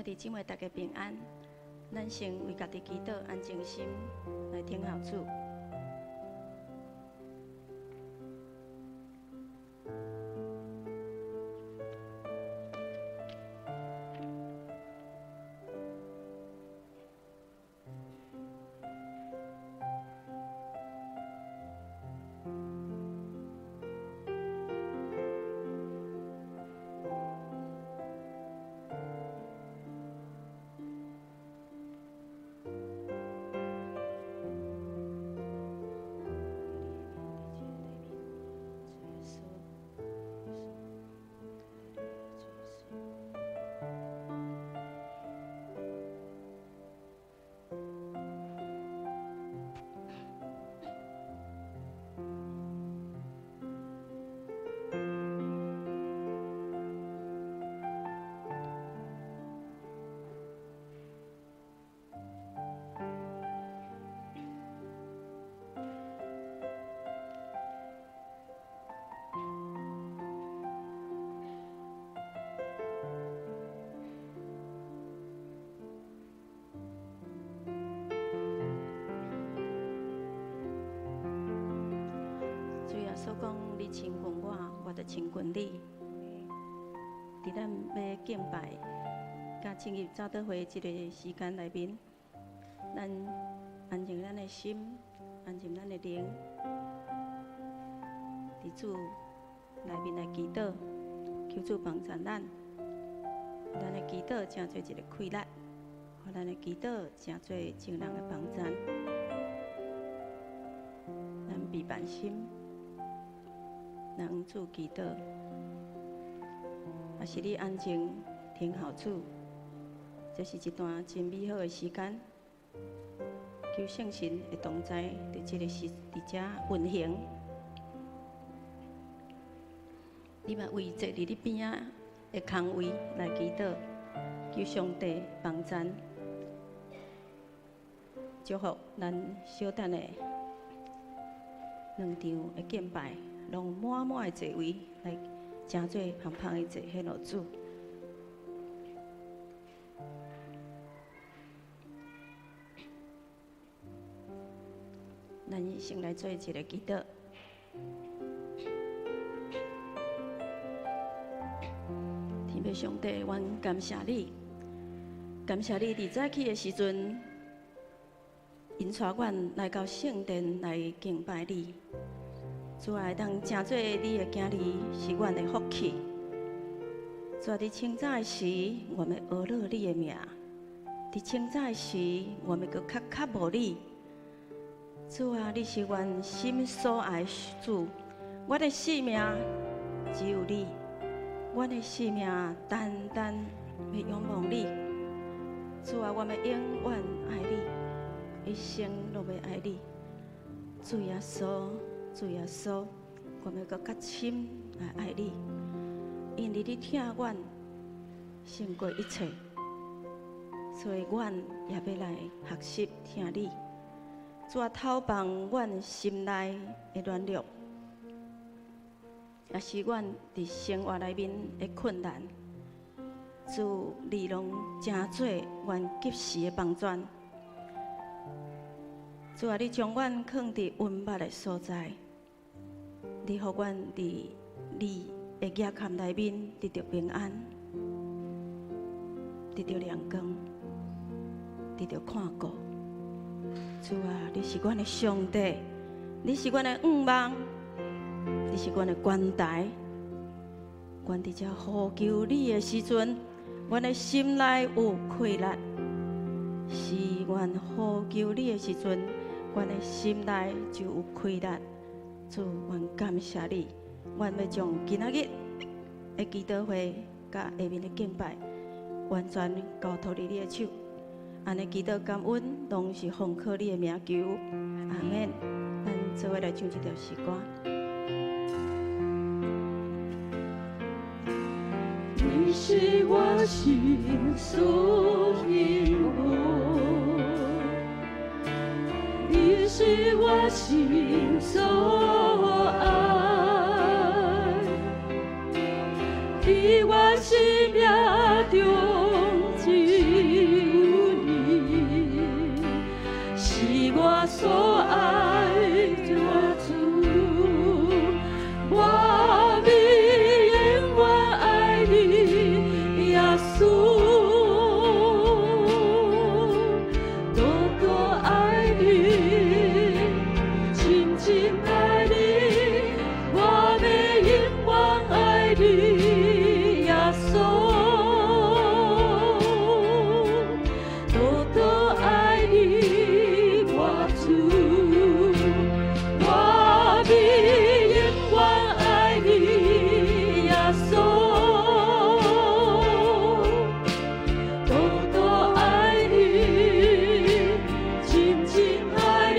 兄弟姊妹，大家平安。咱先為家己祈禱，安靜心來聽候主。主耶穌講：你親近我，我就親近你。佇咱欲敬拜，佮進入早禱會這个時間內面，咱安靜咱的心，安靜咱的靈，佇主內面來祈禱，求主幫助咱。咱的祈禱成做一个氣力，予咱的祈禱成做眾人的幫贊。咱閉目心，來向主祈禱，也是你安靜聽候主，這是一段真美好的時間。求聖神的同在，佇這个時，佇遮運行。你嘛為坐佇你邊仔的空位來祈禱，求上帝幫贊，祝福咱小等的兩場的敬拜，攏滿滿的座位來成做芳芳的祭獻予主。咱先來做一个祈禱。天父上帝，阮感謝你，感謝你佇早起的時陣，引帶阮來到聖殿來敬拜你。主啊，會當成做你的囝兒，是阮的福氣。主啊，佇清早的時，阮欲學樂你的名；佇清早的時，阮欲閣較渴慕你。主啊，你是阮心所愛的主，我的生命只有你，阮的生命單單欲仰望你。主啊，我欲永遠愛你，一生攏欲愛你。主耶穌，主耶穌，我欲閣較深來愛你，因為你疼阮勝過一切，所以阮也欲來學習疼你。主啊，透放阮心內的軟弱，也是阮佇生活內面的困難，主你攏成做阮及時的幫助。主啊，你將阮囥佇溫密的所在，你予阮佇你的額坎內面得著平安，得著亮光，得著看顧。主啊，你是阮的上帝，你是阮的向望，你是阮的關台。阮佇遮呼求你的時陣，阮的心內有氣力；是阮呼求你的時陣，阮的心內就有氣力。主，阮感謝你，阮欲將今仔日的祈禱會佮下面的敬拜，完全交託佇你的手。按呢祈禱感恩，攏是奉靠你的名求，阿們。咱做伙來唱這條詩歌。你是我心所仰望，你是我心所愛，佇我生命中。你，耶穌，獨獨愛你，我主，我欲永遠愛你，耶穌，獨獨愛你，真真愛你，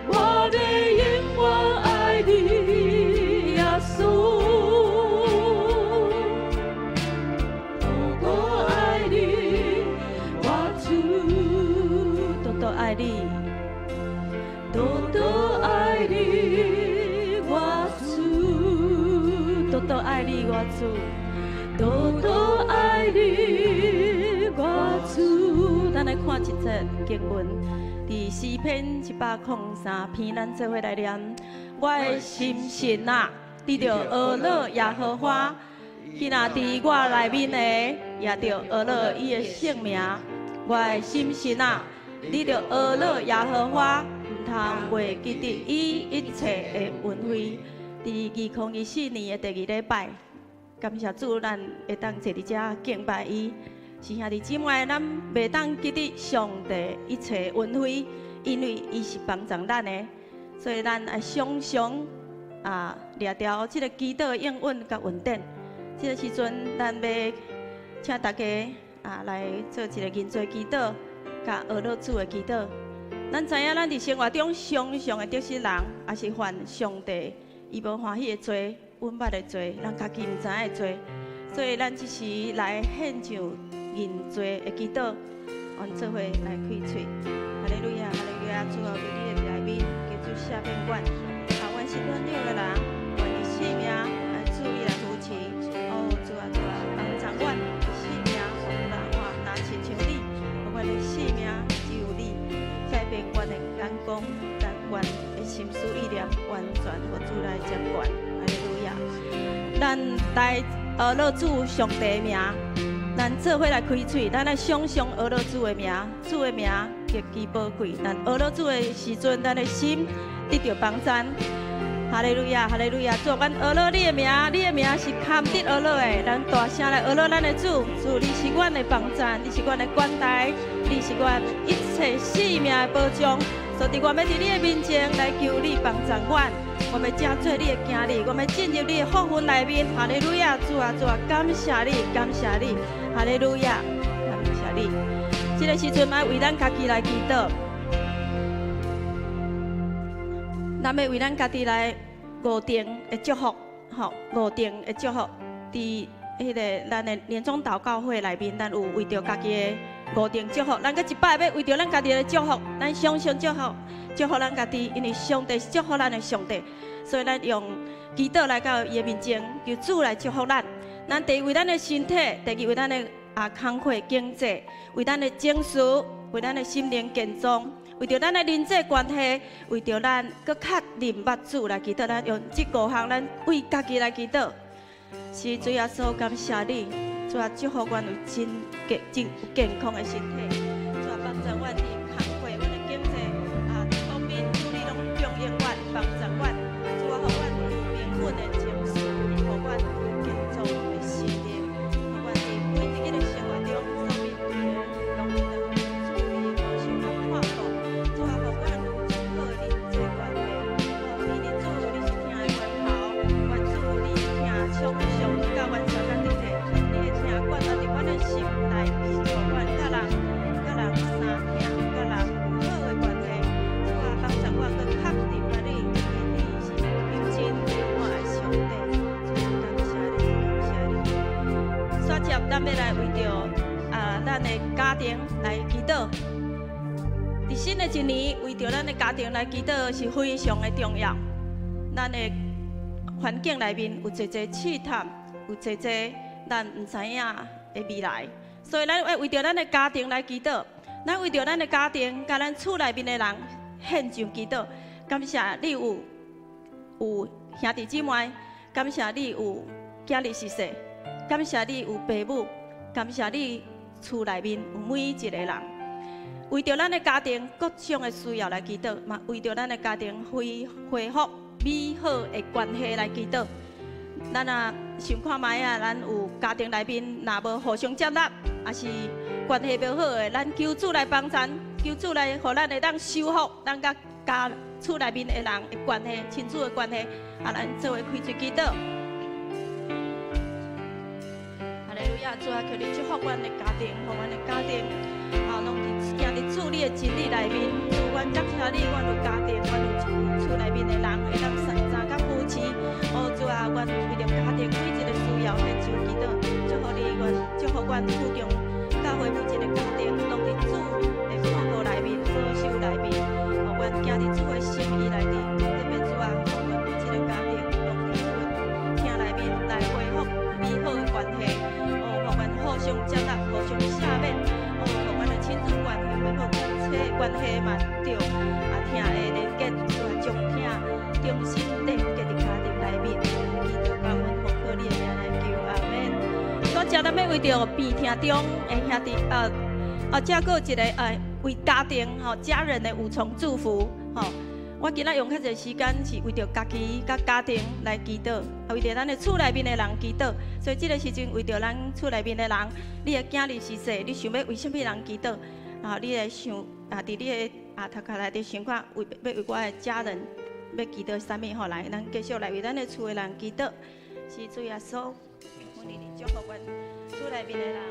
我欲永遠愛你，耶穌，獨獨愛你，我主，獨獨愛你，獨獨愛你，我主，獨獨愛你，我主，獨獨愛你，我主。咱來看一節經文，佇詩篇103篇，咱做伙來念。我的心神啊，你著呵咾耶和華，彼若佇我內面的，也著呵咾伊的聖名。我的心神啊，你著呵咾耶和華，毋通袂記得伊一切的恩惠。佇2024年的第二禮拜，感謝主，咱會當坐佇遮敬拜伊。是兄弟姊妹，咱袂當記得上帝一切恩惠，因為伊是幫助咱的，所以咱愛常常掠牢這个祈禱的應允佮恩典。這个時陣，咱欲請大家來做一个認罪祈禱，佮呵咾主的祈禱。咱知影，咱佇生活中常常會得失人，抑是犯上帝伊無歡喜的罪，阮捌的罪，咱家己毋知影的罪，所以咱這時來獻上認罪的祈禱，阮做伙來開喙。哈利路亞，哈利路亞，主啊，佇你的內面，求主赦免阮。阮是軟弱的人，願意性命來主你來扶持。哦，主啊，主啊，幫助阮的性命，有人話若親像你，阮的性命只有你，改變阮的眼光，但阮的心思意念完全予主來掌管。哈利路亞，咱來呵咾主上帝的名。咱做伙來開喙，咱來常常呵咾主的名，主的名極其寶貴。咱呵咾主的時陣，咱的心得著幫贊。哈利路亞，哈利路亞！主，阮呵咾你的名，你的名是堪得呵咾的。咱大聲來呵咾咱的主，主，你是阮的幫贊，你是阮的關台，你是阮一切性命的保障。所以，我欲佇你的面前來求你幫助阮，我欲正做你的囝兒，我欲進入你的福分內面。哈利路亞！主啊，主啊，感謝你，感謝你。哈利路亞，感謝你。這个時陣，欲為咱家己來祈禱。咱欲為咱家己來五重的祝福，吼，五重的祝福。佇彼个咱的年終禱告會內面，咱有為著家己的五重祝福。咱閣一擺欲為著咱家己的祝福，咱相信祝福，祝福咱家己，因為上帝是祝福咱的上帝，所以咱用祈禱來到伊的面前，求主來祝福咱。咱第一為咱的身體，第二為咱的工課經濟，為咱的情緒，為咱的心靈健壯，為著咱的人際關係，為著咱閣較認捌主來祈禱。咱用這五項，咱為家己來祈禱。是主耶穌，感謝你，主啊，祝福阮有真健真有健康的身體，主啊，幫助阮佇工課、阮的經濟方面，主你攏供應阮，幫助阮，主啊，予阮有平穩的情緒，予阮有健壯的心靈，予阮佇每一日的生活中所面對的，攏會當主你的保守佮看顧，主啊，予阮有真好的人際關係，哦，因為主你是疼的源頭，願主你疼常常佮阮相共佇咧，你的疼灌注佇阮的心內面，予阮佮人相疼，佮人有好的關係。主啊，幫助阮閣較認捌你，因為你是求真永活的上帝。主，感謝你，感謝你。煞接，咱欲來為著咱的家庭來祈禱。佇新的一年，為著咱的家庭來祈禱是非常的重要。咱的環境內面有濟濟試探，有濟濟咱毋知影的未來，所以咱愛為著咱的家庭來祈禱。咱為著咱的家庭，佮咱厝內面的人獻上祈禱。感謝你有兄弟姊妹，感謝你有囝兒媳婦，感謝你有爸母，感謝你厝內面有每一個人。為著咱的家庭各種的需要來祈禱，嘛為著咱的家庭恢復美好的關係來祈禱。咱若想看覓啊，咱有家庭內面若無互相接納，抑是關係無好的，咱求主來幫贊，求主來予咱會當修復咱佮家厝內面的人的關係、親子的關係。啊，咱做伙開喙祈禱。哈利路亞，主啊，求你祝福阮的家庭，予阮的家庭啊，攏佇行佇主你的真理內面。主，阮感謝你，阮有家庭，阮有厝內面的人會當相贊佮扶持。哦，主啊，阮為著家庭每一个需要獻上祈禱，祝福你，阮祝福阮富強教會每一个家庭，攏佇主的看顧內面、保守內面。哦，阮行佇主的心意內底，特別主啊，予阮每一个家庭攏佇主的疼內面來恢復美好的關係。哦，予阮互相接納、互相赦免。哦，予阮的親子關係恢復一切關係嘛對，啊，疼的連結，主啊，將疼重新連結佇家庭內面。祈禱感恩，奉靠你的名來求，阿門。煞接咱欲為著病痛中的兄弟，這閣有一个為家庭吼家人的五重祝福吼。我今仔用較濟時間是為著家己佮家庭來祈禱，啊，為著咱的厝內面的人祈禱。所以這个時陣為著咱厝內面的人，你的囝兒序細，你想欲為啥物人祈禱？啊，你會想啊，佇你的啊頭殼內底想看，為欲為我的家人欲祈禱啥物吼？來，咱繼續來為咱的厝的人祈禱。是主耶穌，阮你祝福阮厝內面的人。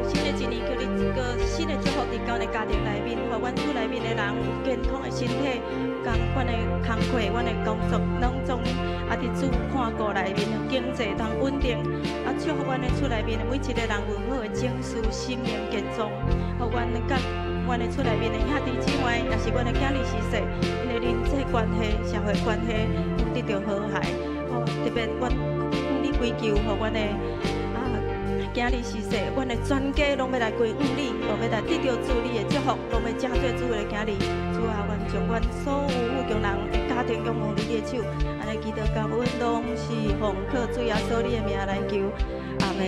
新的一年，求你一个新的祝福佇阮的家庭內面，予阮厝內面的人有健康的身體，共阮的工課、阮的工作攏總啊佇主看顧內面，經濟通穩定，啊祝福阮的厝內面的每一个人有好的情緒、心靈健壯，予阮佮阮的厝內面的兄弟姊妹，抑是阮的囝兒序細，𪜶的人際關係、社會關係攏得著和諧。哦，特別阮向你祈求，予阮的囝兒序細，阮的全家攏欲來歸向你，攏欲來得著主你的祝福，攏欲成做主的囝兒。主啊，阮將阮所有富強人的家庭交予你的手，按呢祈禱感恩，攏是奉靠主耶穌你的名來求，阿門。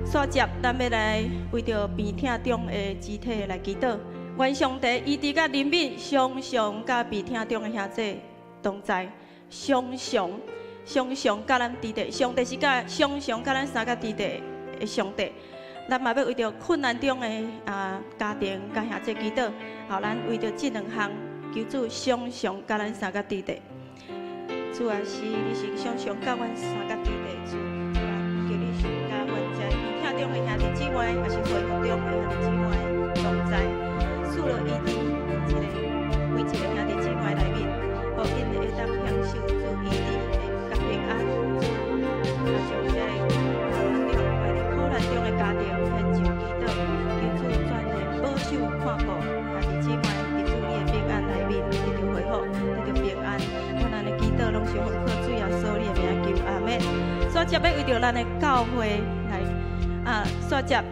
煞接，咱欲來為著病痛中的肢體來祈禱。願上帝醫治佮憐憫，常常佮病痛中的兄弟同在，常常。常常佮咱佇咧，上帝是佮常常佮咱相佮佇咧的上帝。咱嘛欲為著困難中的啊家庭佮兄弟祈禱，予咱為著這兩項，求主常常佮咱相佮佇咧。主啊，是你是常常佮阮相佮佇咧，主，主啊，求你是佮阮遮病痛中的兄弟姊妹，抑是恢復中的兄弟姊妹同在，賜予醫治一个每一个兄弟姊妹內面，予𪜶會當享受主醫治的平安，主啊，將這个困難中、苦難中的家庭獻上祈禱，求主專的保守看顧兄弟姊妹，佇主你的平安內面得著恢復，得著平安。阮按呢祈禱攏是奉靠主耶穌你的名求，阿門。煞接欲為著咱的教會來啊，煞接，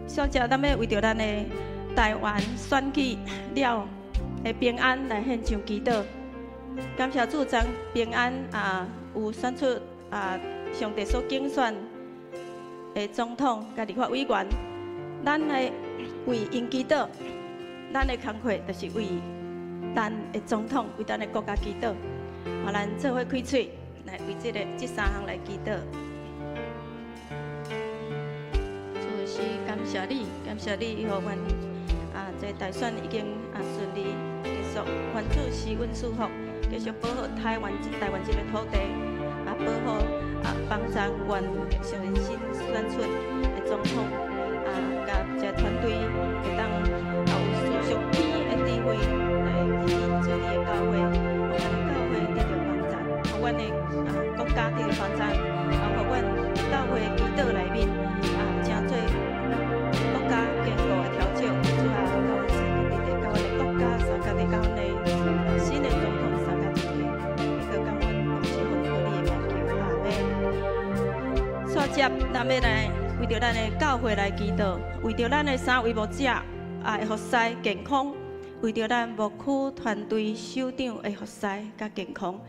煞接咱欲為著咱的台灣選舉了的平安來獻上祈禱。感謝主，將平安啊，有選出啊，上帝所揀選的總統佮立法委員，咱來為𪜶祈禱，咱的工課就是為咱的總統、為咱的國家祈禱。予咱做伙開喙來為這三項來祈禱。主是感謝你，感謝你，予阮啊，這大選已經啊順利結束，願主賜阮祝福。繼續保護台灣這个土地，啊，保護啊，幫助阮上新選出的總統啊，佮這團隊會當啊有思想天的智慧來治理主你的教會，予咱的教會得著幫助，予阮的啊國家得著幫助，啊，予阮教會祈禱內面啊，成做國家堅固的柱石，主啊，佮阮相佮佇咧，佮阮的國家相佮佇，佮阮的新的總統。煞接，咱欲來為著咱的教會來祈禱，為著咱的三位牧者啊，服侍健康，為著咱牧區團隊首長的服侍佮健康，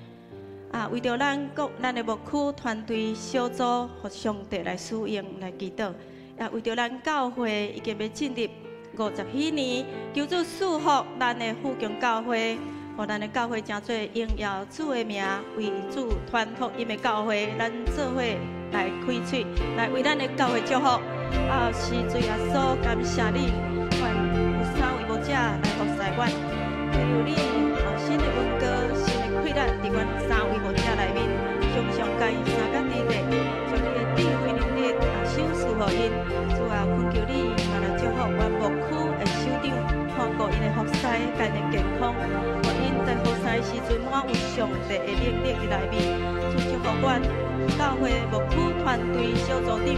啊，為著咱各咱的牧區團隊小組，予上帝來使用來祈禱，也為著咱教會已經欲進入50禧年，求主賜福咱的富強教會，予咱的教會成做榮耀主的名，為主傳福音的教會，咱做伙來開喙，來為咱的教會祝福。啊，是主耶穌，感謝你，願有三位牧者來服侍阮，求你予新的恩膏、新的氣力，佇阮三位牧者內面，常常共𪜶相佮佇咧，將你的智慧能力啊，賞賜予𪜶。主啊，懇求你嘛來祝福阮牧區的首長，看顧𪜶的服侍，佮𪜶的健康，予𪜶在服侍的時陣滿有上帝的能力佇內面。主祝福阮教會牧區團隊小組長，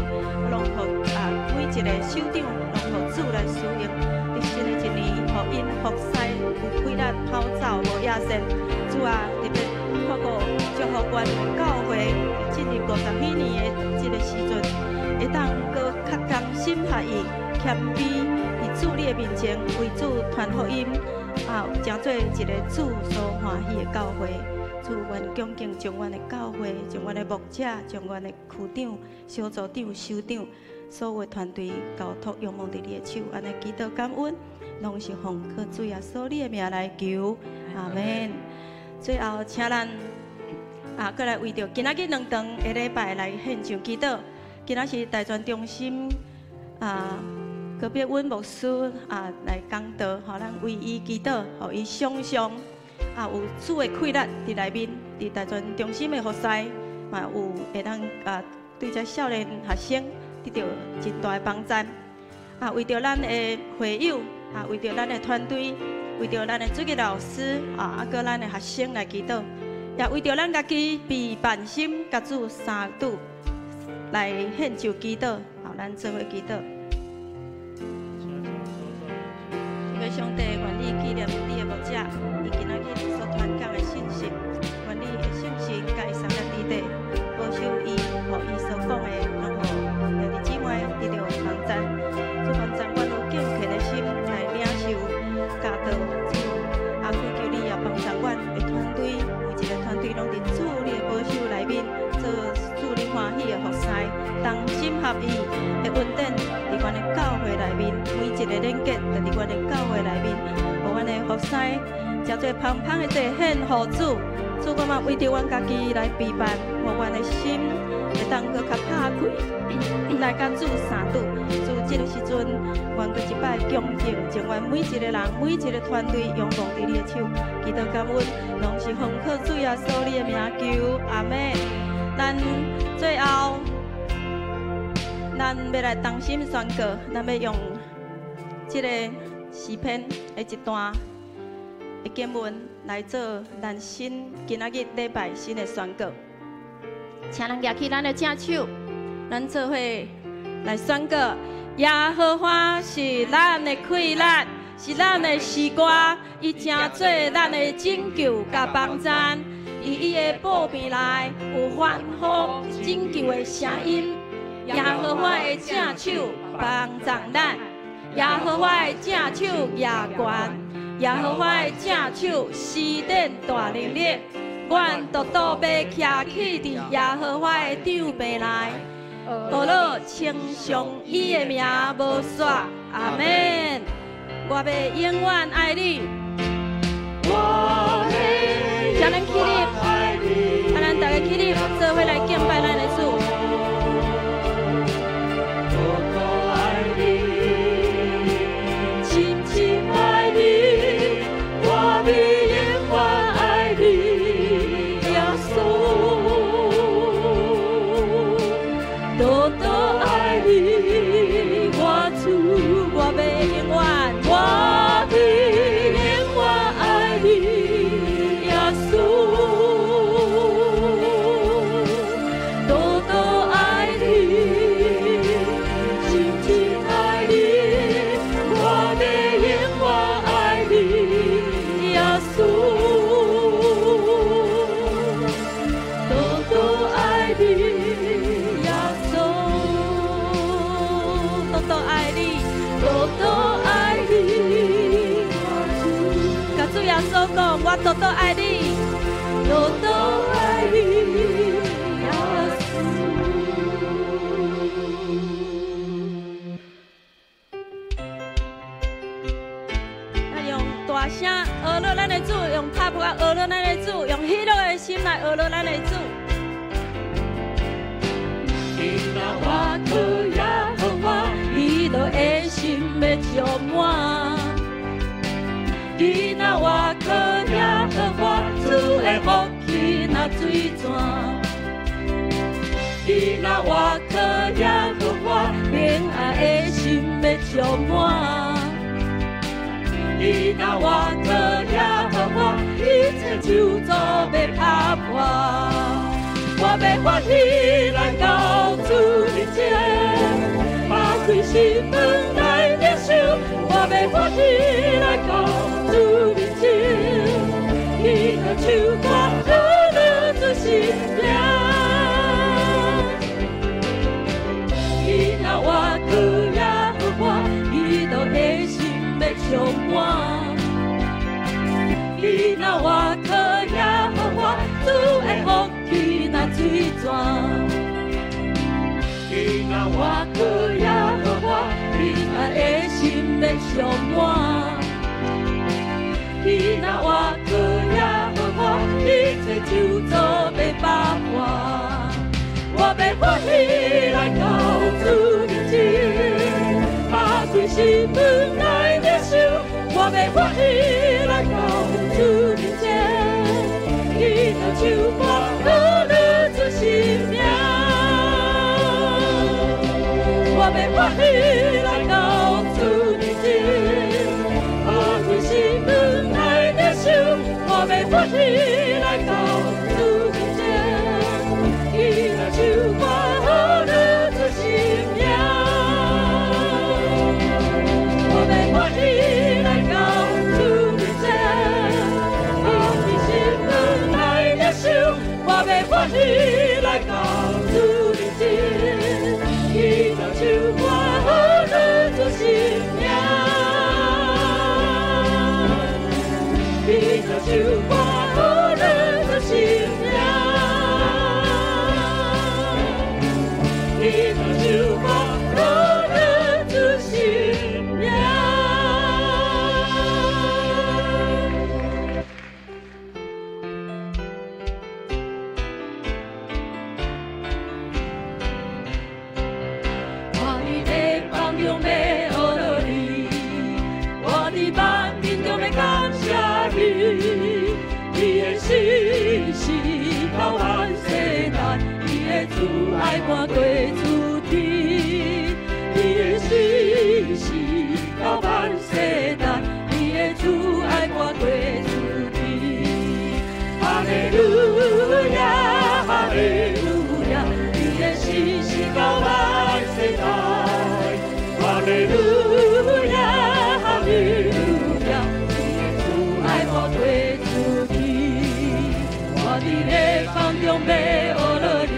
攏予啊每一个首長攏予主來使用。佇新的一年，予𪜶服侍有氣力跑走無野心。主啊，特別看顧祝福阮教會進入50禧年的這个時陣，會當閣較同心合意、謙卑佇主你的面前，為主傳福音，啊，成做一个主所歡喜的教會。主願恭敬將阮的教會、將阮的牧者、將阮的區長、小組長、首長，所有的團隊交託仰望佇你的手，按呢祈禱感恩，攏是奉靠主耶穌你的名來求，阿門。最後，請咱啊，閣來為著今仔日兩場的禮拜來獻上祈禱。今仔是大專中心啊，隔壁溫牧師啊來講道，予咱為伊祈禱，予伊常常啊有主的氣力佇內面，佇大專中心的服侍，嘛有會當啊對這少年學生得著真大的幫助。啊，為著咱的會友，啊，為著咱的團隊，為著咱的主日老師，啊，閣咱的學生來祈禱，也為著咱家己備辦心，共主相拄來獻上祈禱，好，咱做伙祈禱。天父上帝，願你紀念你的牧者，伊今仔日所傳講的信息，願你的聖神共伊相佮佇咧，保守伊，予伊所講的，攏予兄弟姊妹得著幫助。主幫助阮有敬虔的心來領受教導，主啊，懇求你也幫助阮的團隊，每一个團隊攏佇主你的保守內面，做主你歡喜的服侍，同心合意的恩典，佇阮的教會內面，每一个連結就佇阮的教會內面，予阮的服侍，成做芳芳的祭獻予主。主，我嘛為著阮家己來備辦，予阮的心會當閣較拍開，來佮主相拄。主，這个時陣，願閣一擺恭敬，將阮每一个人、每一个團隊仰望佇你的手，祈禱感恩，攏是奉靠主耶穌你的名求，阿門。咱最後，咱欲來同心宣告，咱欲用這个詩篇的一段的經文來做咱新今仔日禮拜新的宣告。請咱舉起咱的正手，咱做伙來宣告：耶和華是咱的氣力，是咱的詩歌，伊成做咱的拯救佮幫贊。佇伊的寶殿內有歡呼拯救的聲音。耶和華的正手幫助咱，耶和華的正手舉懸，耶和華的正手施展大能力。阮獨獨欲徛起佇耶和華的帳棚內，呵咾稱頌伊的名無煞。阿門。我欲永遠愛你。請咱起立，請咱逐家起立，做伙來敬拜咱的主。獨獨愛你，深深愛你，我欲永遠愛你，耶穌。獨獨愛你，我主，我欲永遠，我欲永遠愛你，耶穌。獨講，我獨獨愛你，獨獨愛你，耶穌。咱用大聲呵咾咱的主，用拍噗仔呵咾咱的主，用喜樂的心來呵咾咱的主。伊若倚靠耶和華，喜樂的心欲充滿。伊若倚靠耶和華，主的福氣若水泉。伊若倚靠耶和華，平安的心欲充滿。伊若倚靠耶和華，一切咒詛欲拍破。我欲歡喜來到主面前，打開心門來領受。我欲歡喜來到主面前，伊的唱歌呵咾主新名。伊若倚靠耶和華，喜樂的心欲充滿。伊若倚靠耶和華，主的福氣若水泉。伊若倚靠耶和華，平安的心欲充滿。伊若倚靠耶和華，一切咒詛欲打破。我欲歡喜來到主面前，打開心門來領受。我欲歡喜來到主面前，伊的唱歌呵咾主新名。我欲歡喜來到主面前，打開心門來領受。我欲歡喜來到主面前，伊的唱歌呵咾主新名。我欲歡喜來到主面前，打開心門來領受。我欲歡喜來到主面前，伊的唱歌呵咾主新名。伊的唱歌呵咾主新名。伊的唱歌呵咾主新名。我佇禮房中欲呵咾你，我佇萬民中欲感謝你，你的信實到萬世代，你的慈愛看過諸天，你的信實到萬世代，你的慈愛看過諸天。哈利路亞，哈利路亞，你的信實到萬世代。哈利路亞，哈利路亞，你的慈愛看過諸天。我佇禮房中欲呵咾你，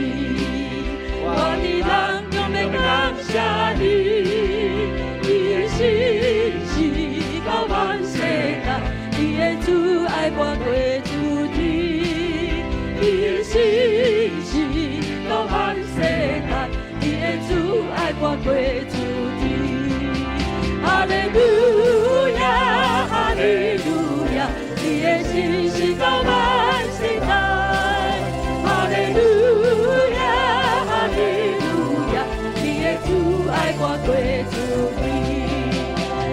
我佇人中欲感謝你，你的信實到萬世代，你的慈愛看過諸天，你的信實到萬世代，你的慈愛看過諸天。哈利路亞，哈利路亞，你的信實到萬世代。哈利路亞，哈利路亞，你的慈愛看過諸天。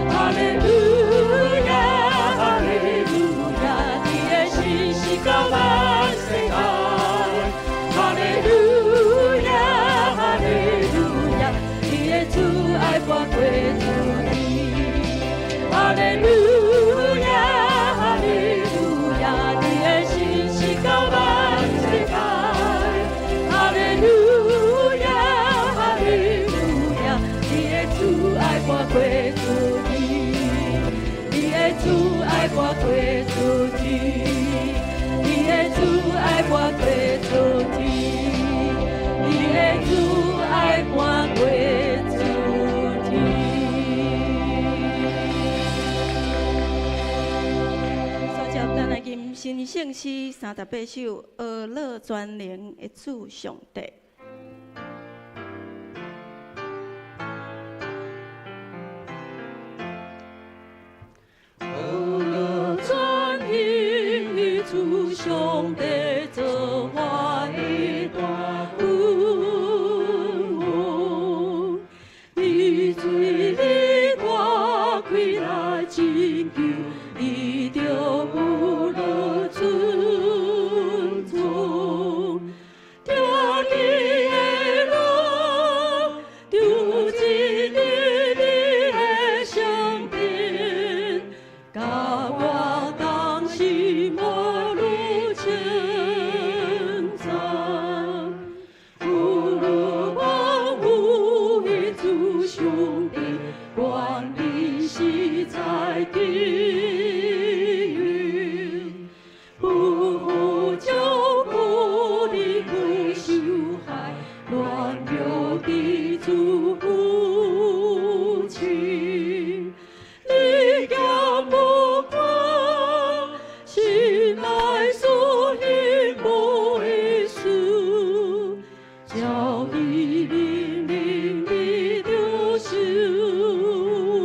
哈利路亞，哈利路亞，你的信實到萬世代。哈利路亞，哈利路亞，你的慈愛看過諸天。新圣诗38首，呵咾全能的主上帝。呵咾全能的主上帝，做我的大君王，伊做你我开来拯救，伊就有乐尊崇。听伊的乐，就一日日的圣殿，佮我同心无愈称赞，有愈万有的主上帝，权柄实在得荣，夫妇照顾你不受害，软弱的主扶持，你剑无看，心内所希望的事，照伊命令你著受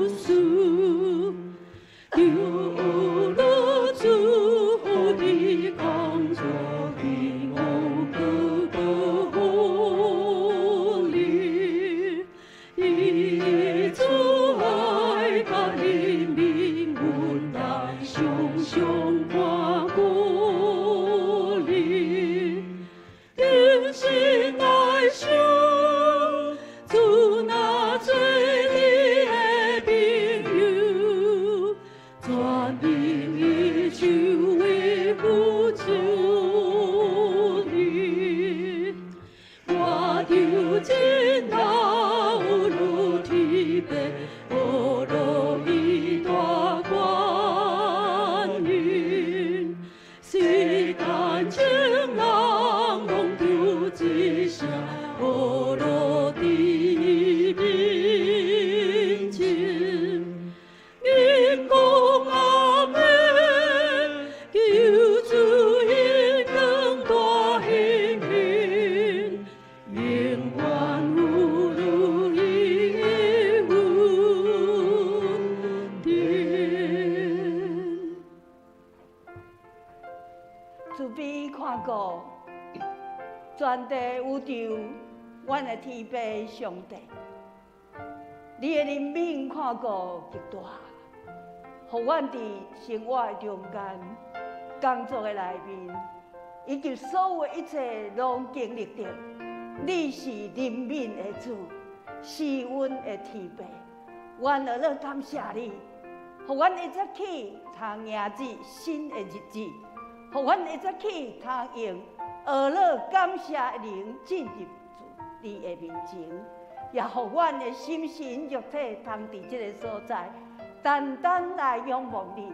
事，求有主的工作，比我更多福利，伊主爱佮人民阮当常常看顾你，人心来想，主若做你的朋友，全民伊就会扶助你。我求真老如天父，呵咾伊大权柄，世间众人拢求一声，呵咾伫伊面前。因讲阿们，求主荣光大显明，永远有如伊恩典。慈悲看顾全地宇宙，阮的天父上帝，你的怜悯看顾极大，予阮伫生活的中间、工作的内面，以及所有的一切，拢经历著你是怜悯的主，是阮的天父。阮呵咾感谢你，予阮会早起通迎接新的日子，予阮会早起通用呵咾感谢的灵进入主你的面前，也予阮的心神肉体通伫这个所在，单单来仰望你。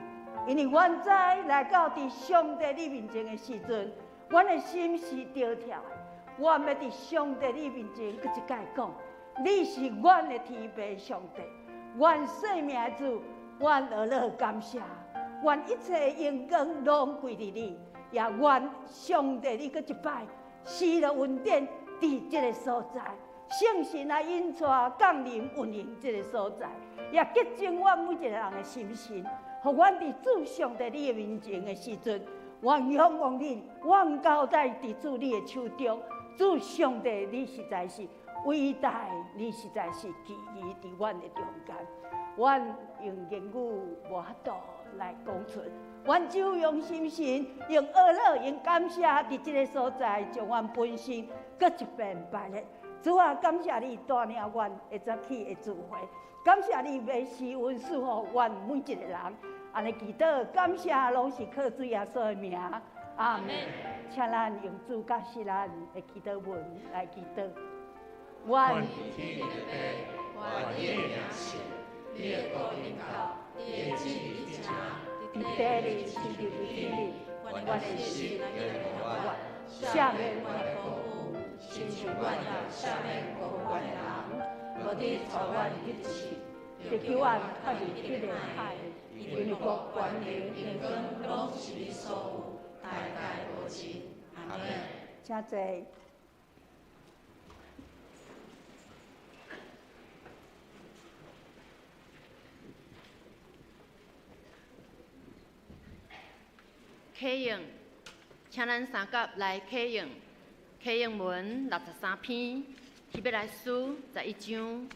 因为阮知来到伫上帝你面前的时阵，阮的心是著跳的。阮欲伫上帝你面前，阁一摆讲，你是阮的天父上帝，阮生命的主，阮呵咾感谢，愿一切荣光拢归伫你，也愿上帝你阁一摆施了恩典伫这个所在，圣神来引带降临运行这个所在，也洁净阮每一个人的心神，予阮伫主上帝你的面前的时阵，阮仰望你，阮交代伫主你的手中。主上帝，你实在是伟大，你实在是奇异伫阮的中间。阮用言语无法度来讲出，阮只有用心神，用呵咾，用感谢，伫这个所在，将阮本身阁一遍摆列。主啊，感谢你带领阮会早起的聚会，感谢你欲施恩赐予阮每一个人。按呢祈祷，感谢拢是靠主耶稣的名。阿们。请咱用主教示咱的祈祷文来祈祷。愿天的父，愿你的名圣，你的国临到，你的旨意得成，伫地里亲像伫天里，愿你的心来予阮，赦免阮的过犯，亲像阮也赦免过犯的人，无得带阮入试，得救阮脱离彼个歹。因為國權能榮光攏是你所有，代代無盡。阿們。請坐。啟應，請咱三甲來啟應，啟應文63篇，希伯來書11章。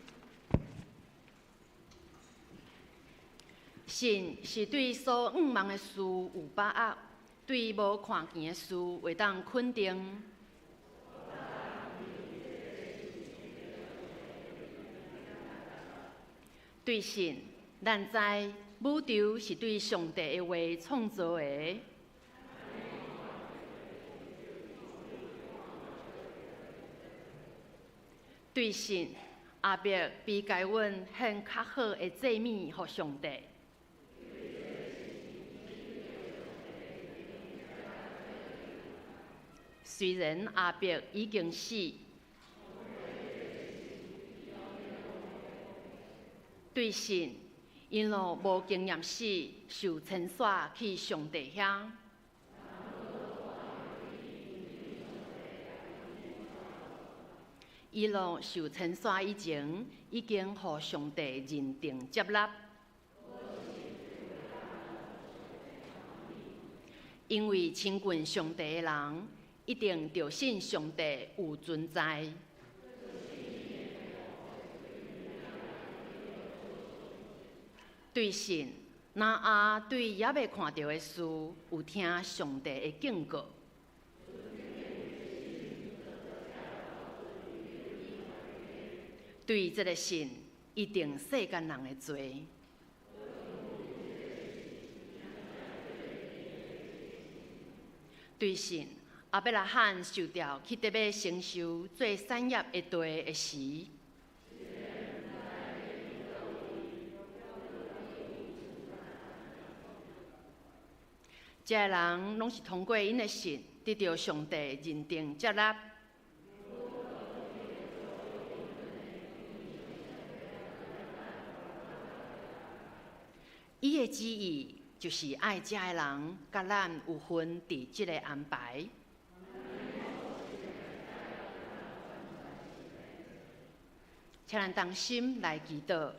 信是對所向望的事有把握，對無看見的事會當肯定。對信，咱知宇宙是對上帝的話創造的。對信，亞伯比該隱獻較好的祭物予上帝。雖然亞伯已經死，對信，以諾無經驗死，受遷徙去上帝遐。以諾受遷徙以前，已經予上帝認定接納。因為親近上帝的人，一定著信上帝有存在。對信，挪亞對猶未看著的事，有聽上帝的警告。對這个信，伊定世間人的罪。對信，亞伯拉罕受召去得欲承受做產業的地的時，這个人攏是通過𪜶的信得著上帝認定接納。伊的旨意就是愛這个人，佮咱有份佇這个安排。請咱同心來祈禱。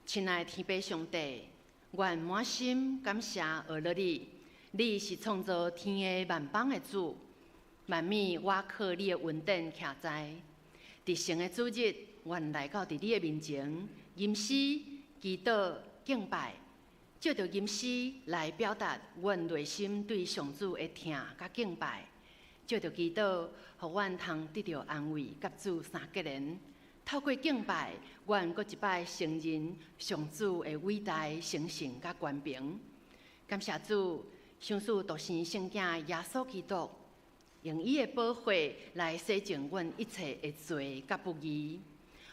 親愛的天父上帝，阮滿心感謝阿樂你，你是創造天地萬邦的主，萬物倚靠你的恩典徛在。佇聖的主日，阮來到佇你的面前，吟詩、祈禱、敬拜，藉著吟詩來表達阮內心對上主的疼佮敬拜，藉著祈禱，予阮通得著安慰，佮主相結連。透過敬拜，阮閣一擺承認上主的偉大、神聖佮權柄。感謝主，賞賜獨生聖子耶穌基督，用伊的寶血來洗淨阮一切的罪佮不義，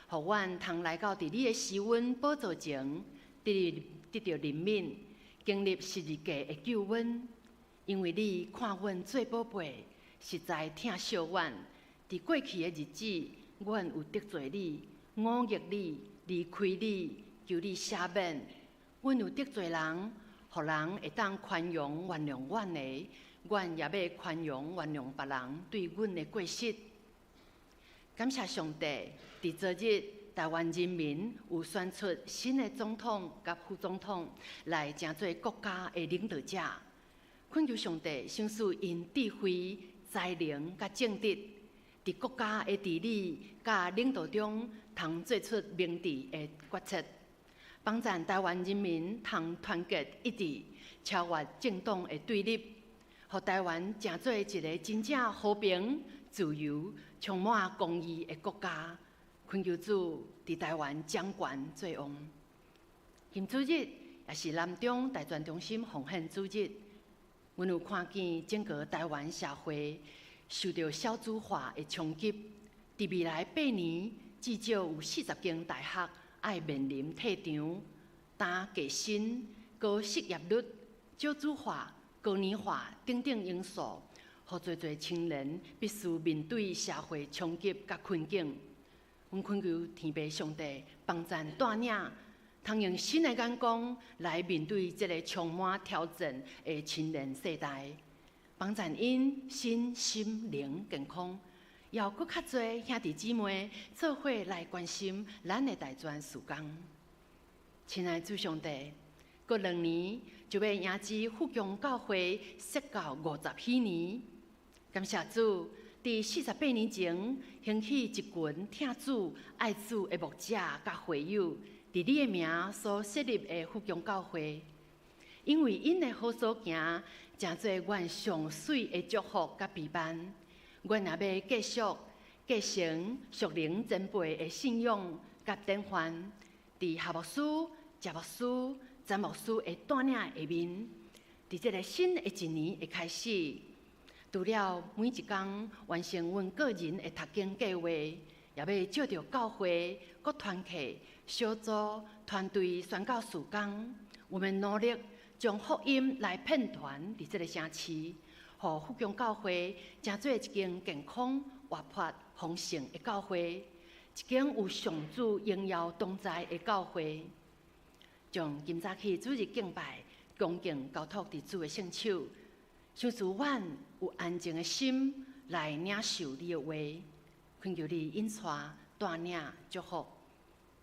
予阮通來到佇你的施恩寶座前，得著憐憫，經歷十字架的救恩。因為你看阮做寶貝，實在疼惜阮。佇過去的日子，阮有得罪你、忤逆你、離開你，求你赦免。阮有得罪人，予人會當寬容原諒阮的，阮也欲寬容原諒別人對阮的過失。感謝上帝，佇昨日台灣人民有選出新的總統佮副總統來成做國家的領導者。懇求上帝賞賜𪜶智慧、才能佮正直，佇國家的治理佮領導中，通做出明智的決策，幫贊台灣人民通團結一致，超越政黨的對立，予台灣成做一个真正和平、自由、充滿公義的國家。懇求主佇台灣掌權做王。今主日也是南中大專中心奉獻主日，阮有看見整個台灣社會受著少子化的衝擊，佇未來8年，至少有40間大學愛面臨退場、擔低薪、高失業率、少子化、高齡化等等因素，予濟濟青年必須面對社會衝擊佮困境。阮懇求天父上帝幫贊帶領，通用新的眼光來面對這个充滿挑戰的青年世代，幫助𪜶身心靈健康，也有閣較濟兄弟姊妹做伙來關心咱的大專事工。親愛主上帝，過2年就欲迎接富強教會設教50禧年，感謝主，佇48年前興起一群疼主愛主的牧者佮會友，佇你的名所設立的富強教會，因為𪜶的好所行，成做阮上媠的祝福佮陪伴。阮也欲繼續繼承屬靈前輩的信仰佮典範，佇夏牧師、謝牧師、詹牧師的帶領下面，佇這个新的一年的開始，除了每一工完成阮個人的讀經計劃，也欲藉著教會各團契、小組、團隊宣教事工，我們努力將福音來遍傳佇這个城市，予富強教會成做一間健康、活潑、豐盛的教會，一間有上主榮耀同在的教會。將今早起主日敬拜，恭敬交託佇主的聖手，賞賜阮有安靜的心來領受你的話，懇求你引帶、帶領、祝福。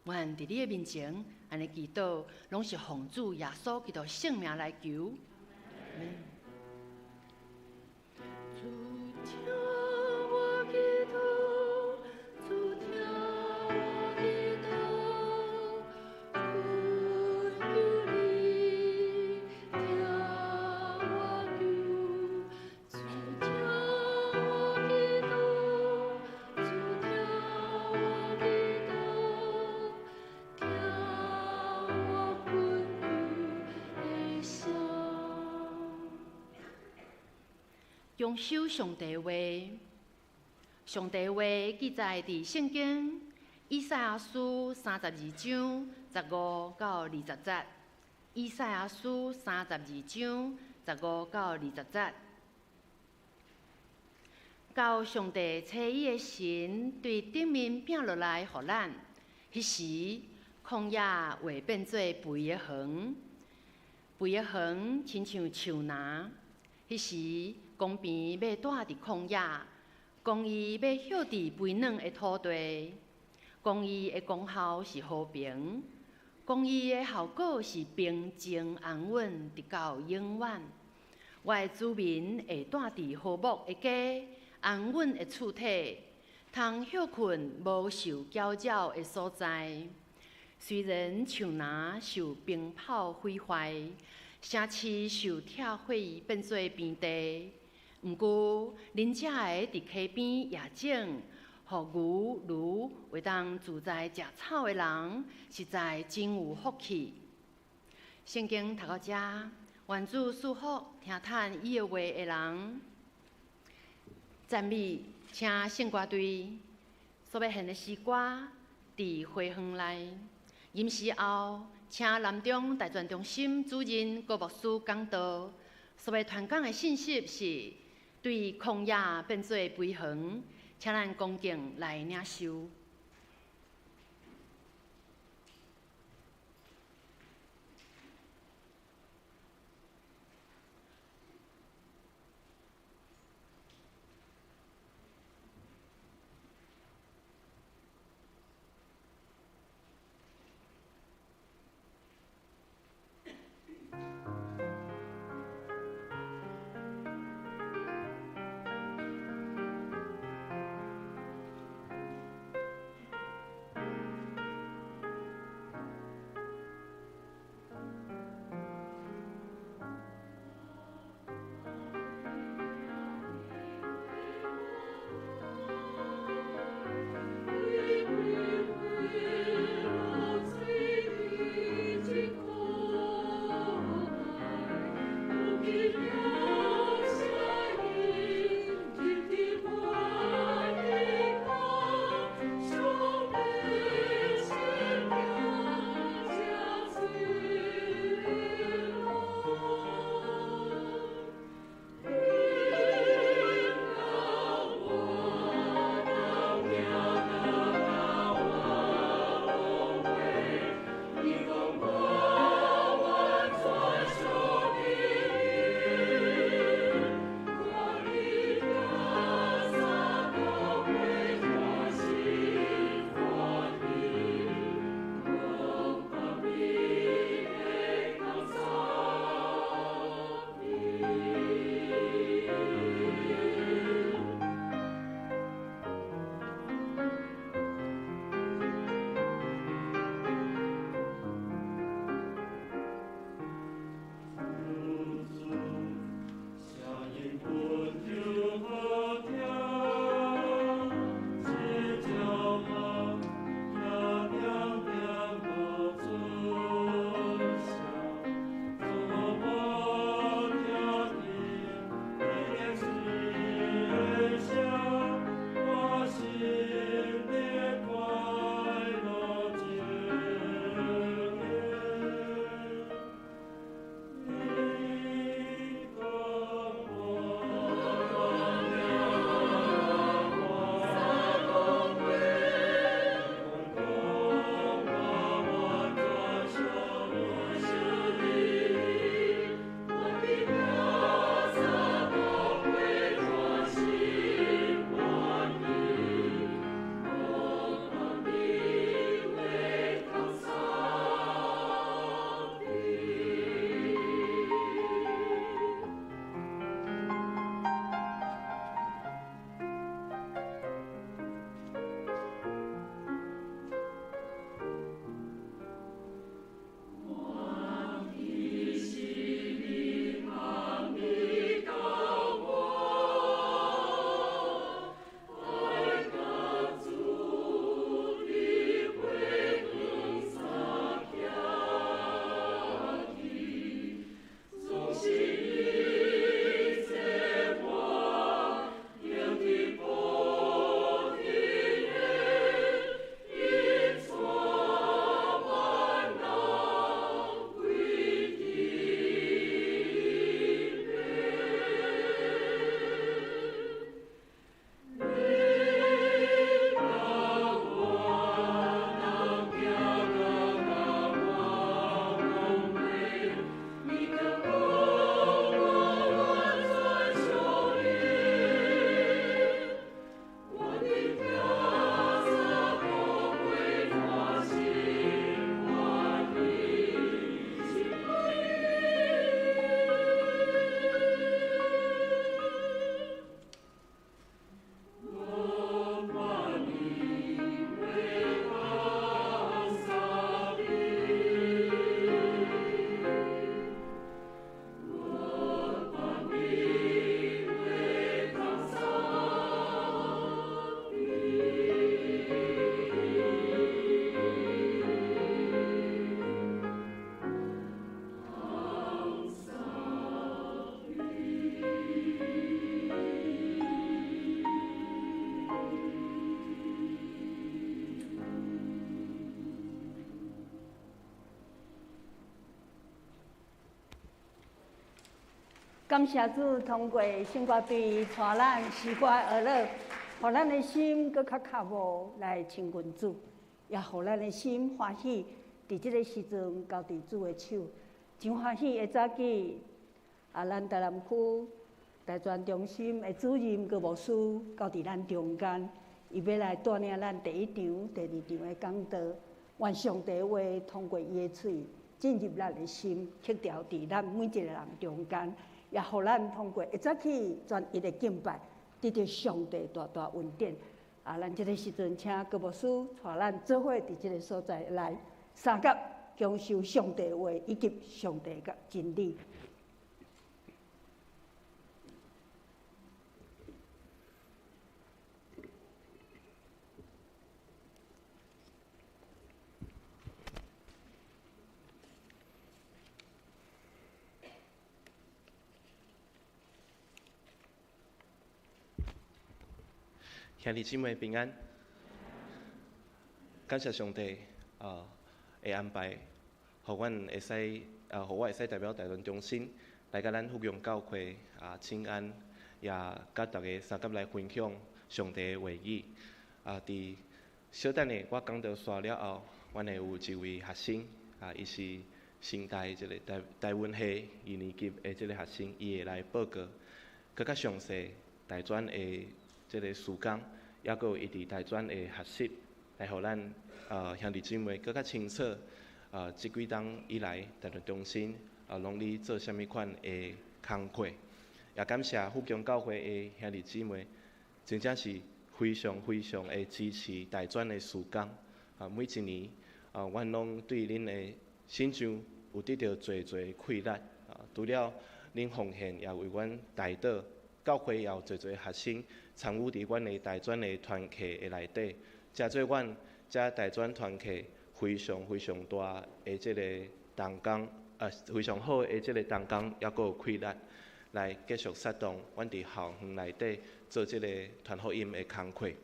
阮佇你的面前，按呢祈禱，攏是奉主耶穌基督聖名來求。主聽我祈禱，主聽我祈禱，懇求你聽我求。主聽我祈禱，主聽我祈禱，聽我懇求的聲。遵守上帝話，上帝話記載佇聖經以賽亞書32章15到20節。以賽亞書32章15到20節。到上帝差伊的神對頂面摒落來予咱，彼時曠野會變做肥的園，肥的園親像樹林。彼時公平欲住佇曠野，公義欲歇佇肥軟的土地。公義的功效是和平，公義的效果是平靜安穩，直到永遠。我的子民會住佇和睦的家，安穩的厝體，通歇睏無受攪擾的所在。雖然樹林受冰炮毀壞，城市受拆毀變做平地，毋過恁才會佇溪邊野種，予牛驢會當自在食草的人，實在真有福氣。聖經讀到遮，願主賜福聽趁伊的話的人。讚美，請聖歌隊所欲獻的詩歌，佇花園內。吟詩後，請南中大專中心主任郭牧師講道。所欲傳講的信息是對曠野變做肥園，請咱恭敬來領受。感謝主通過聖歌隊帶咱詩歌學樂，予咱的心閣較跤步來親近主，也予咱的心歡喜。佇這個時陣交佇主的手，真歡喜。下早起啊，咱台南區大專中心的主任郭牧師交佇咱中間，伊欲來帶領咱第一場、第二場的講道。願上帝話通過伊的喙進入咱的心，刻牢佇咱每一個人中間。也予咱通過下早起專一的敬拜，得著上帝大大恩典。啊，咱這個時陣請郭牧師帶咱做伙佇這個所在來相佮享受上帝話以及上帝的真理。兄弟姊妹平安，感謝上帝啊的安排，予阮會使啊，予我會使代表大屯中心來佮咱福陽教會啊請安，也佮大家相佮來分享上帝的話語。啊，佇小等下我講道煞了後，阮會有一位學生啊，伊是成大這個台台文系二年級的這個學生，伊會來報告閣較詳細大專的這個事工，抑閣有伊佇大專的學習，來予咱兄弟姊妹閣較清楚。這幾冬以來，大屯中心攏咧做啥物款的工課。也感謝福強教會的兄弟姊妹，真正是非常非常的支持大專的事工。啊，每一年啊，阮攏對恁的信仰有得著濟濟氣力。啊，除了恁奉獻，也為阮代禱，教會也有濟濟學生參與佇阮的大專的團契的內底，成做阮遮大專團契非常非常大的這個同工，非常好的這個同工，抑閣有氣力來繼續發動阮佇校園內底做這個傳福音的工課。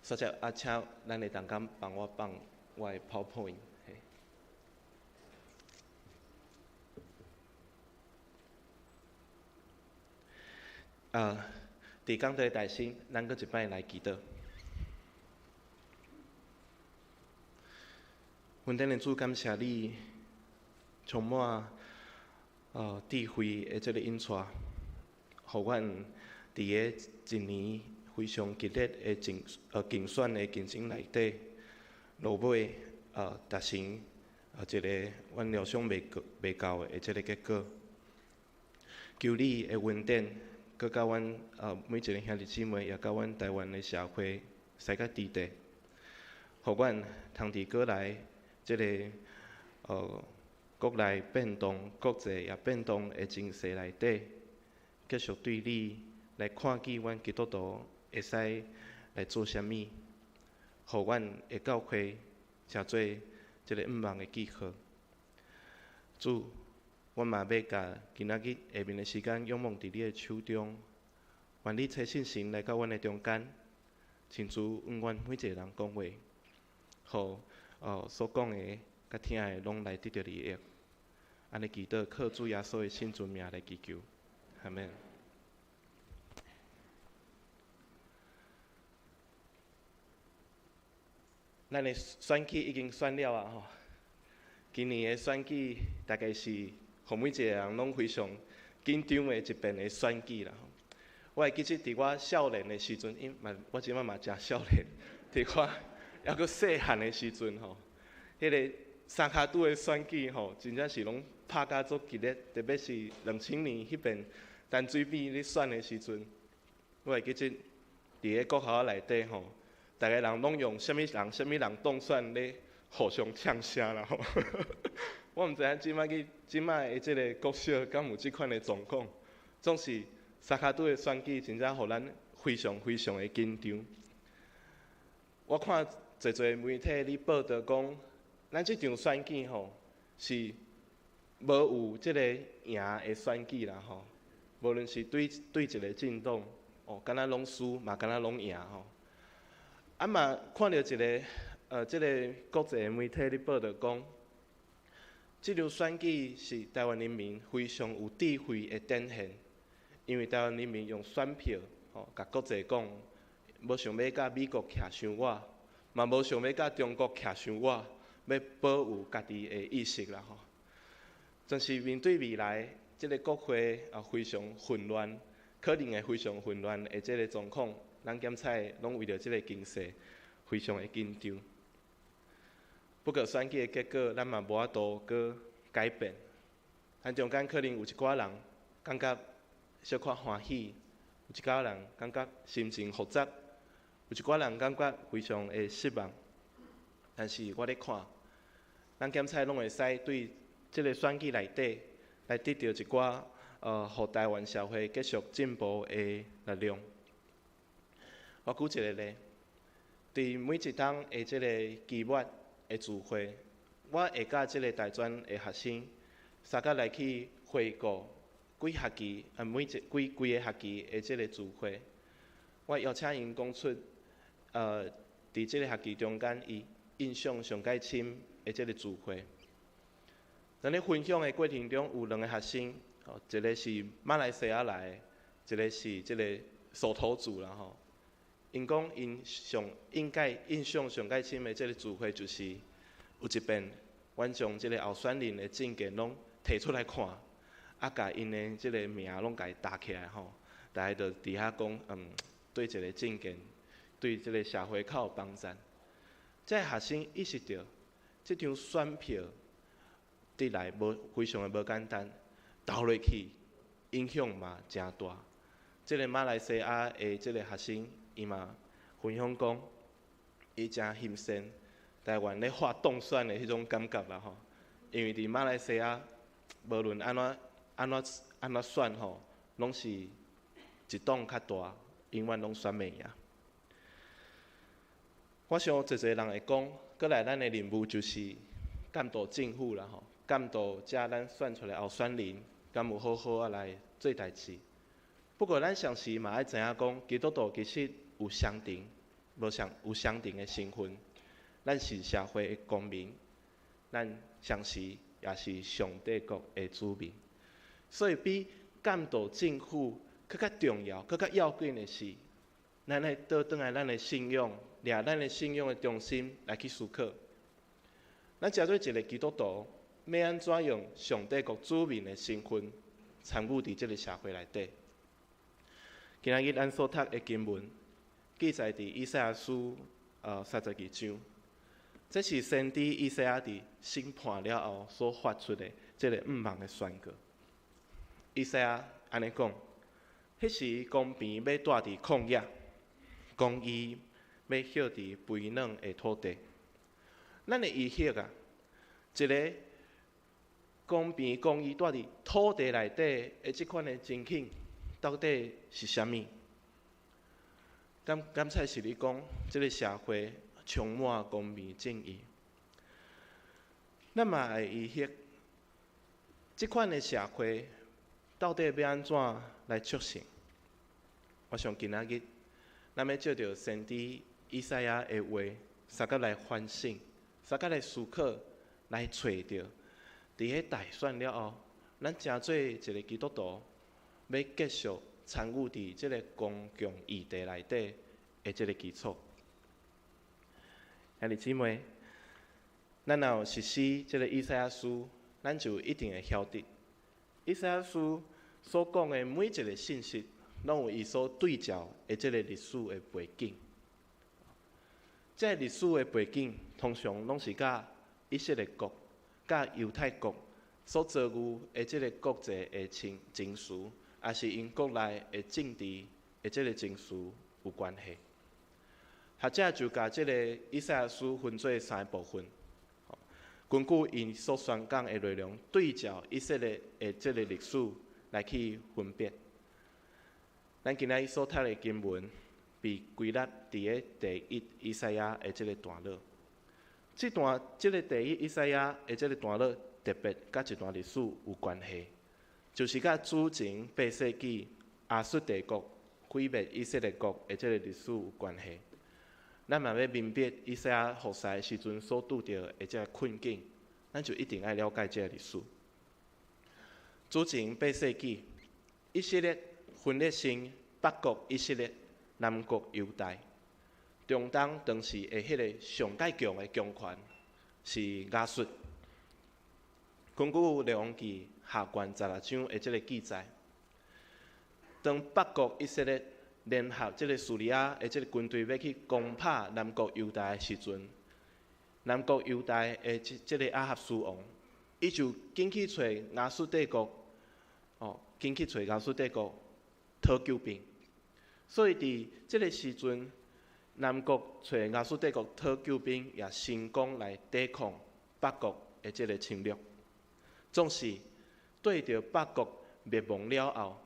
所以啊，請咱的同工幫我放我的 PowerPoint。啊，佇講道大先，咱閣一擺來祈禱。雲頂的主，感謝你充滿智慧的這個引帶，予阮佇個一年非常激烈的競競選的競爭內底，落尾達成一個阮料想袂過袂到的這個結果。求你的恩典，閣佮阮每一個兄弟姊妹，也佮阮台灣的社會使較支持，予阮通佇閣來這個國內變動、國際也變動的情勢內底，繼續對你來看見阮基督徒會使來做啥物，予阮的教會成做這個向望的記號。主，阮嘛欲共今仔日下面的時間仰望佇你的手中，願你差聖神來到阮的中間，親自向阮每一個人講話，予所講的、佮聽的攏來得著利益。按呢祈禱，靠主耶穌的聖尊名來祈求，阿們。咱的選舉已經選了啊！吼，今年的選舉大概是予每一個人攏非常緊張的一遍的選舉啦。我會記得佇我少年的時陣，因嘛我這擺嘛誠少年，佇我猶閣細漢的時陣吼，彼個三跤拄的選舉吼，真正是攏拍甲足激烈，特別是2000年彼遍陳水扁咧選的時陣，我會記得佇个國校內底吼，逐个人攏用啥物人、啥物人當選咧互相嗆聲啦吼。我毋知影這擺去這擺的這個國小敢有這款的狀況，總是三跤拄的選舉，真正予咱非常非常的緊張。我看濟濟媒體咧報導講，咱這場選舉吼是無有這個贏的選舉啦吼，無論是對對一個政黨，哦，敢若攏輸嘛，敢若攏贏吼。啊嘛看著一個這個國際媒體咧報導講，這場選舉是台灣人民非常有智慧的展現，因為台灣人民用選票，吼，共國際講，無想欲佮美國徛傷倚，嘛無想欲佮中國徛傷倚，欲保有家己的意識啦吼。但是面對未來，這个國會啊非常混亂，可能會非常混亂的這个狀況，咱檢採攏為著這个經濟非常的緊張。不過選舉的結果，咱嘛無法度閣改變。咱中間可能有一寡人感覺小可歡喜，有一寡人感覺心情複雜，有一寡人感覺非常的失望。但是我咧看，咱檢採攏會使對這个選舉內底來得著一寡予台灣社會繼續進步的力量。我舉一个例，佇每一冬的這个期末的聚會，我會佮這个大專的學生，相佮來去回顧幾學期啊，每一幾規个學期的這个聚會。我邀請𪜶講出，佇這个學期中間，伊印象上蓋深的這个聚會。咱咧分享的過程中，有兩个學生，一个是馬來西亞來的，一个是這个首投族啦吼。𪜶講𪜶上應該印象上蓋深的這个聚會，就是有一遍，阮將這个候選人的證件攏提出來看，啊，共𪜶的這个名攏共伊搭起來吼，大家就佇遐講，對一个政見，對這个社會較有幫助。這个學生意識著，這張選票得來無非常的無簡單，投落去影響嘛誠大。這个馬來西亞的這个學生，伊嘛分享講，伊誠欣羨台灣咧發凍選的彼種感覺啦吼。因為佇馬來西亞，無論按怎按怎按怎選吼，攏是一黨較大，永遠攏選袂贏。我想濟濟人會講，閣來咱的任務就是監督政府啦吼，監督遮咱選出來候選人，敢有好好仔來做代誌。不過咱同時嘛愛知影講，基督徒其實有雙重，無相有雙重的身份。咱是社會的公民，咱同時也是上帝國的子民。所以比監督政府閣較重要、閣較要緊的是，咱愛倒轉來咱的信仰，掠咱的信仰的中心來去思考。咱成做一个基督徒，欲按怎用上帝國子民的身份參與佇這个社會內底？今仔日咱所讀的經文，記載佇以賽亞書32章。這是先知以賽亞佇審判了後所發出的這个毋望的宣告。以賽亞按呢講：彼時公平欲蹛佇曠野，公義欲歇佇肥軟的土地。咱會疑惑啊，一个公平公義蹛佇土地內底的這款的情景，到底是啥物？敢才是咧講，這个社會充滿公平正義。咱嘛會疑惑，這款的社會到底欲按怎來促成？我想今仔日，咱欲藉著先知以賽亞的話，相佮來反省，相佮來思考，來揣著，佇彼大選了後，咱成做一个基督徒，欲繼續參與佇這个公共議題內底的這个基礎。兄弟姊妹，咱若有實施這个以賽亞書，咱就一定會曉得，以賽亞書所講的每一个信息，攏有伊所對照的這个歷史的背景。這个歷史的背景，通常攏是佮以色列國、佮猶太國所遭遇的這个國際的情情勢，抑是𪜶國內的政治的這个情勢有關係。學者就共這个以賽亞書分做三个部分，根據𪜶所宣講的內容，對照以色列的這个歷史來去分別。咱今仔日所讀的經文，被歸納佇个第一以賽亞的這个段落。這段這个第一以賽亞的這个段落，特別佮一段歷史有關係，就是佮主前8世紀亞述帝國毀滅以色列國的這个歷史有關係。咱嘛欲明白以賽亞服侍的時陣所拄著的這个困境，咱就一定愛了解這个歷史。主前8世紀，以色列分裂成北國以色列、南國猶大。中東當時的彼个上蓋強的強權是亞述。根據列王紀下卷16章的這个記載，當北國以色列聯合這个敘利亞的這个軍隊欲去攻拍南國猶大的時陣，南國猶大的這个亞哈斯王，伊就緊去揣亞述帝國，哦，緊去揣亞述帝國討救兵。所以佇這个時陣，南國揣亞述帝國討救兵，也成功來抵抗北國的這个侵略。總是對著北國滅亡了後，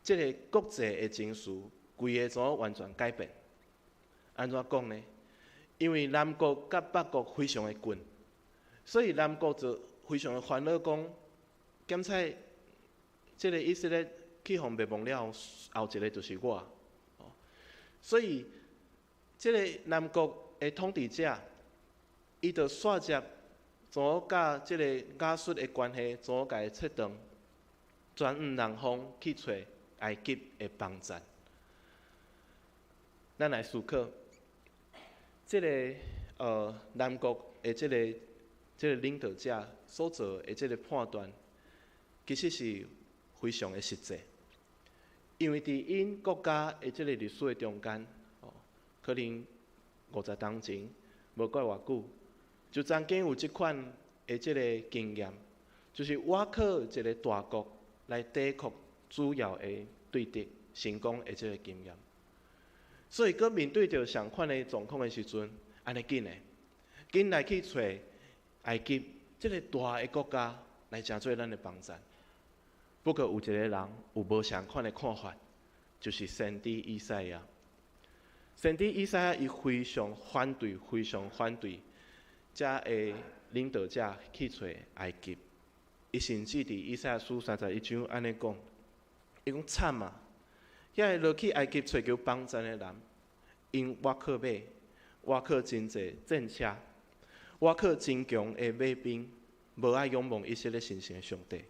這个國際的情勢，規个怎完全改變？按怎講呢？因為南國佮北國非常的近，所以南國就非常的煩惱，講檢採這个以色列去予滅亡了後，後一个就是我。所以這个南國的統治者，伊就煞接怎佮這个亞述的關係，怎共伊切斷，轉往南方去揣埃及的幫贊。咱來思考，這个南國的這个領導者所做的這个判斷，其實是非常的實際。因為佇𪜶國家的這个歷史的中間，哦，可能50冬前，無過偌久，就曾經有這款的這个經驗，就是倚靠一个大國來抵抗主要的對敵，成功的這个經驗。所以，閣面對著相款的狀況的時陣，按呢緊的，緊來去揣埃及這个大的國家來成做咱的幫贊。不過有一個人有無相款的看法，就是先知以賽亞。先知以賽亞伊非常反對，非常反對，遮个領導者去揣埃及。伊甚至佇以賽亞書31章按呢講，伊講慘啊！遐个落去埃及揣求幫贊的人，𪜶倚靠馬，倚靠真濟戰車，倚靠真強的馬兵，無愛仰望以色列神聖的上帝，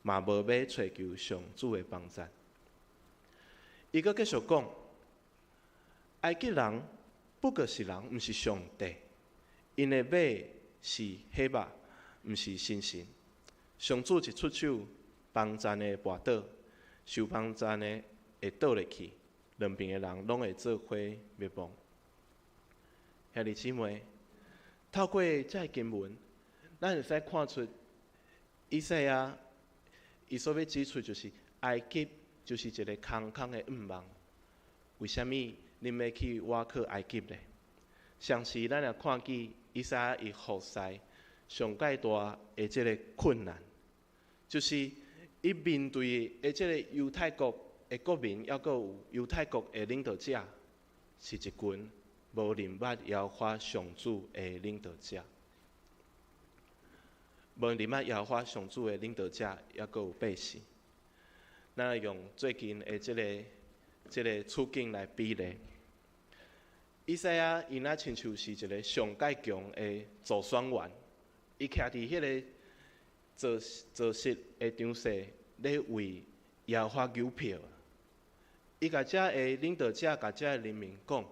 嘛無欲揣求上主的幫贊。伊閣繼續講，埃及人不過是人，毋是上帝。𪜶的馬是火肉，毋是神神。上主一出手，幫贊的跋倒，受幫贊的會倒落去，兩邊的人攏會做伙滅亡。兄弟姊妹，透過這个經文，咱會使看出以賽亞伊所欲指出，就是埃及就是一个空空的願望。為啥物恁欲去倚靠埃及呢？上次咱也看見以賽亞伊服侍上蓋大的這个困難，就是伊面對的這个猶太國的國民，抑閣有猶太國的領導者，是一群無認捌耶和華上主的領導者，無認捌耶和華上主的領導者，抑閣有百姓。咱來用最近的這个處境來比例。以賽亞伊若親像是一个上蓋強的助選員，伊徛佇彼个造造勢的場勢，咧為耶和華求票。伊共遮的領導者，共遮的人民講，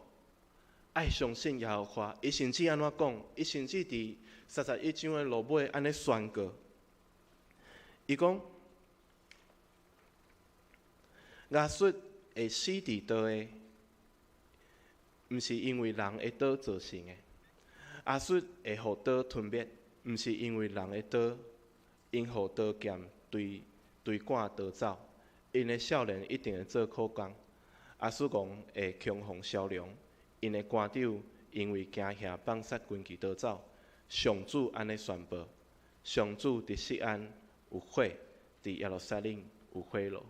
愛相信耶和華。伊甚至按怎講？伊甚至佇31章的落尾按呢宣告，伊講：亞述會死佇刀的，毋是因為人的刀造成的；亞述會予刀吞滅，毋是因為人的刀，𪜶予刀劍追追趕逃走。𪜶的少年一定會做苦工，亞述王會恐慌消亡，𪜶的官長因為驚嚇放殺軍旗逃走。上主按呢宣布：上主佇錫安有火，佇耶路撒冷有火爐。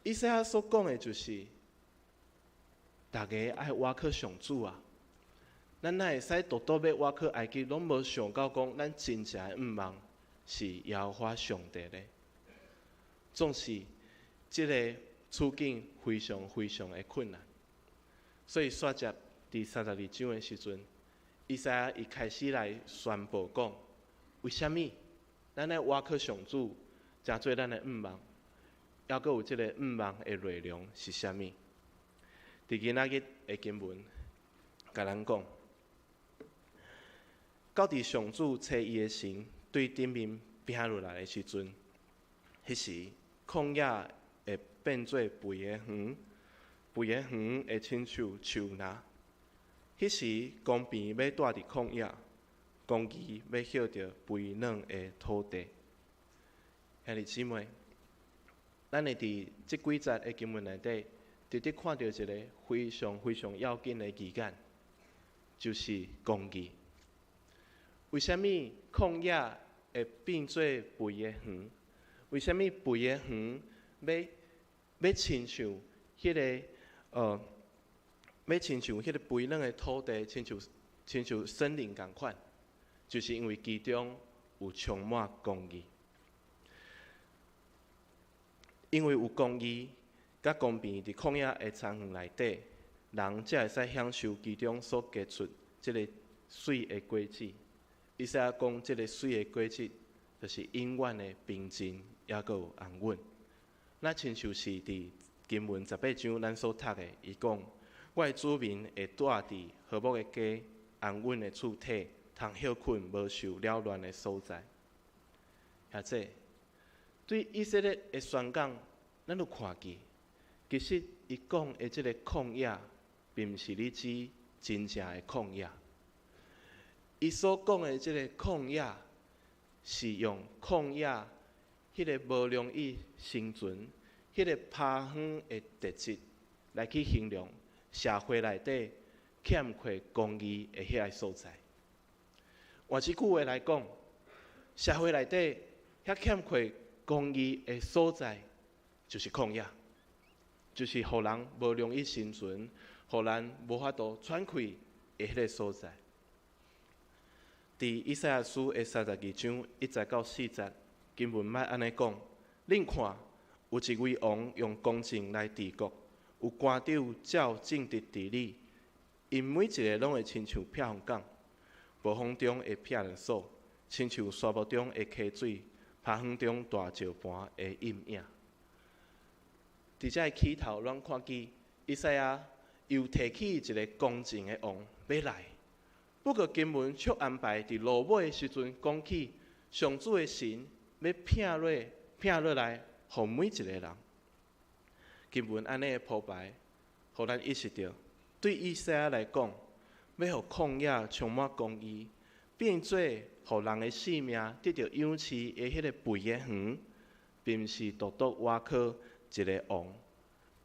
以賽亞所講的就是，逐家愛倚靠上主啊！咱哪會使獨獨欲倚靠埃及，攏無想到講，咱真正的願望是耶和華上帝咧。總是這个處境非常非常的困難，所以煞接佇32章的時陣，以賽亞伊開始來宣布講，為啥物咱愛倚靠上主，成做咱的向望，猶閣有這个向望的內容是啥物？佇今仔日的經文，共咱講，到佇上主差伊的神對頂面摒落來的時陣，彼時曠野會變做肥的園，肥的園會親像樹林。彼時公平欲住佇曠野，公義欲歇著肥軟的土地。兄弟姊妹，咱會佇這幾節的經文內底，直直看著一个非常非常要緊的字眼，就是公義。為啥物曠野會變做肥的園？為啥物肥的園欲親像彼个欲親像彼个肥軟的土地，親像森林仝款？就是因為其中有充滿公義。因為有公義佮公平佇曠野的田園內底，人才會使享受其中所結出這个媠的果子。以賽亞講，這个媠的果子，就是永遠的平靜，抑閣有安穩。那親像是佇經文18章咱所讀的，伊講：我的子民會住佇和睦的家，安穩的厝體，通歇睏，無受擾亂的所在。或者，對以色列的宣講，咱有看見，其實伊講的這个曠野，並毋是咧指真正的曠野。伊所講的這个曠野，是用曠野彼个無容易生存、彼个拋荒的特質來去形容社會內底欠缺公義的彼个所在。換一句話來講，社會內底遐欠缺公義的所在，就是曠野，就是予人無容易生存、予人無法度喘氣的彼个所在。佇以賽亞書的32章1節到4節，經文捌按呢講：恁看，有一位王用公正來治國，有官長照正直治理，𪜶每一个攏會親像避風港，暴風中的避難所，親像沙漠中的溪水，拋荒中大石磐的陰影。佇這个起頭，咱看見以賽亞又提起一个公正的王欲來。不過經文卻安排佇落尾的時陣講起上主的神欲摒落來，予每一個人。經文按呢的鋪排，予咱意識著，對以賽亞來講，欲予曠野充滿公義，變做予人的性命得著養飼的彼个肥的園，並毋是獨獨倚靠一个王，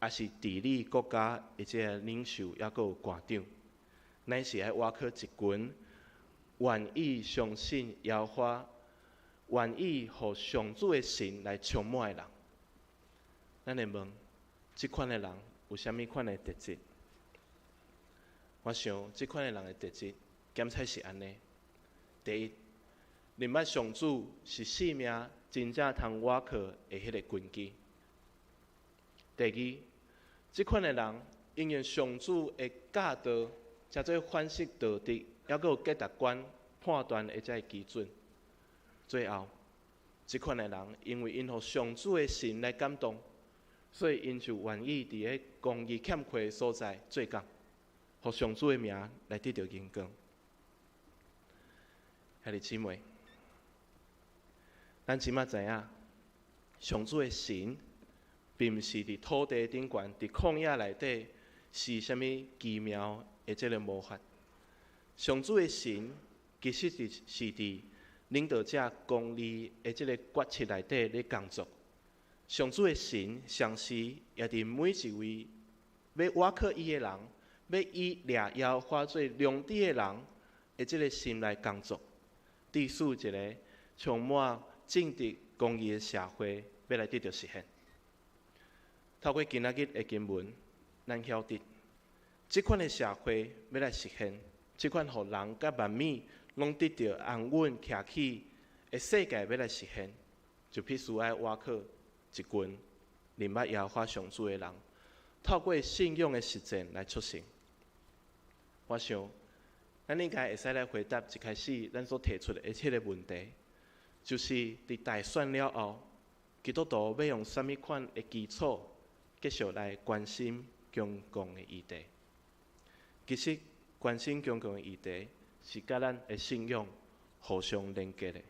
抑是治理國家的這个領袖，抑閣有官長。乃是愛倚靠一群願意相信耶和華、願意予上主的神來充滿的人。咱會問，這款的人有啥物款的特質？我想，這款的人的特質，檢採是按呢：第一，認捌上主是性命真正通倚靠的彼个根基；第二，這款的人應用上主的教導，成做反省道德，抑閣有價值觀判斷的這个基準。最後，這款的人因為𪜶予上主的神來感動，所以𪜶就願意佇咧公義欠缺的所在做工，予上主的名來得著榮光。兄弟姊妹，咱這馬知影，上主的神並毋是佇土地頂懸，佇曠野內底施啥物奇妙的這个魔法。上主的神其實是佇領導者公義的這个決策內底咧工作。上主的神同時也佇每一位欲倚靠伊的人，欲以掠耶和華做良知的人的這个心內工作，致使一个充滿正直公義的社會欲來得著實現。透過今仔日的經文，咱曉得，這款的社會欲來實現，這款予人佮萬物攏得著安穩徛起的世界欲來實現，就必須愛倚靠一群認捌耶和華上主的人，透過信仰的實踐來促成。我想，咱應該會使來回答一開始咱所提出的彼個問題，就是佇大選了後，基督徒欲用啥物款的基礎繼續來關心公共的議題？其實關心公共的議題是佮咱的信仰互相連結的，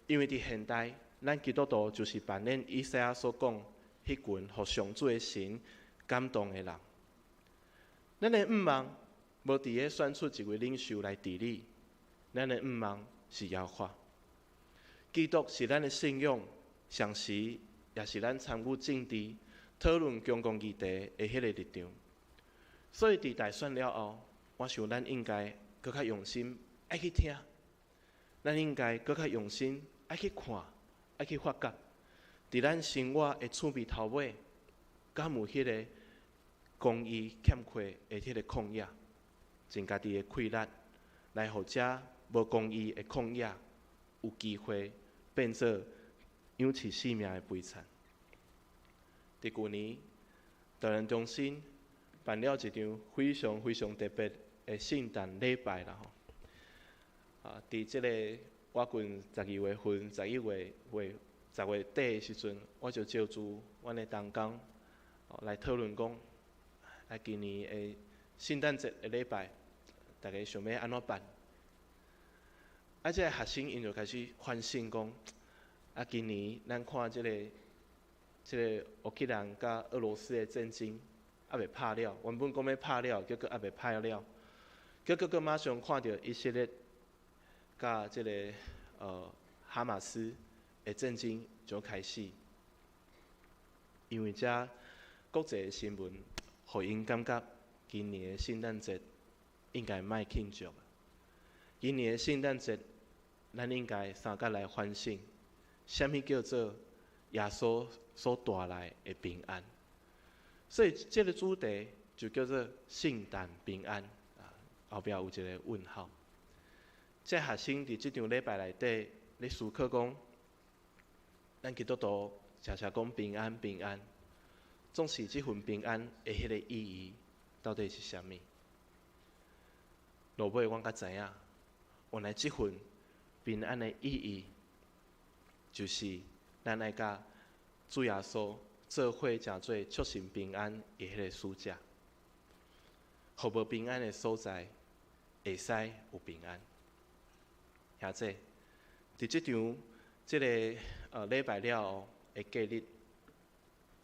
因為佇現代，咱基督徒就是扮演以賽亞所講彼群予上主的神感動的人。咱的向望無佇咧選出一位領袖來治理，咱的向望是耶和華。基督是咱的信仰，同時也是咱參與政治、討論公共議題的彼個立場。所以佇大選了後，我想咱應該閣較用心愛去聽，咱應該閣較用心愛去看、愛去發覺，佇咱生活的厝邊頭尾，敢有彼個公義欠缺的彼個曠野，盡家己的氣力來予遮無公義的曠野有機會變做養飼生命的肥田。佇舊年，台南中心辦了一場非常非常特別的聖誕禮拜啦吼！啊，佇這个我近12月份、11月月、10月底的時陣，我就召集阮的同工來討論講，啊，今年的聖誕節的禮拜，大家想欲按怎辦？啊，這个學生𪜶就開始反省講，啊，今年咱看這个烏克蘭佮俄羅斯的戰爭，猶未拍了，原本講欲拍了，結果猶未拍了，結果閣馬上看著以色列佮這个哈馬斯的戰爭就開始，因為這國際的新聞，予𪜶感覺今年的聖誕節應該莫慶祝。今年的聖誕節，咱應該相佮來反省，啥物叫做耶穌所帶來的平安。所以這个主題就叫做聖誕平安啊，後壁有一个問號。這學生佇這場禮拜內底咧思考講，咱基督徒常常講平安平安，總是這份平安的彼个意義到底是啥物？落尾阮才知影，原來這份平安的意義，就是咱愛佮主耶穌做伙成做促成平安的彼个使者，予無平安的所在會使有平安。兄弟，佇這場這个禮拜了後的隔日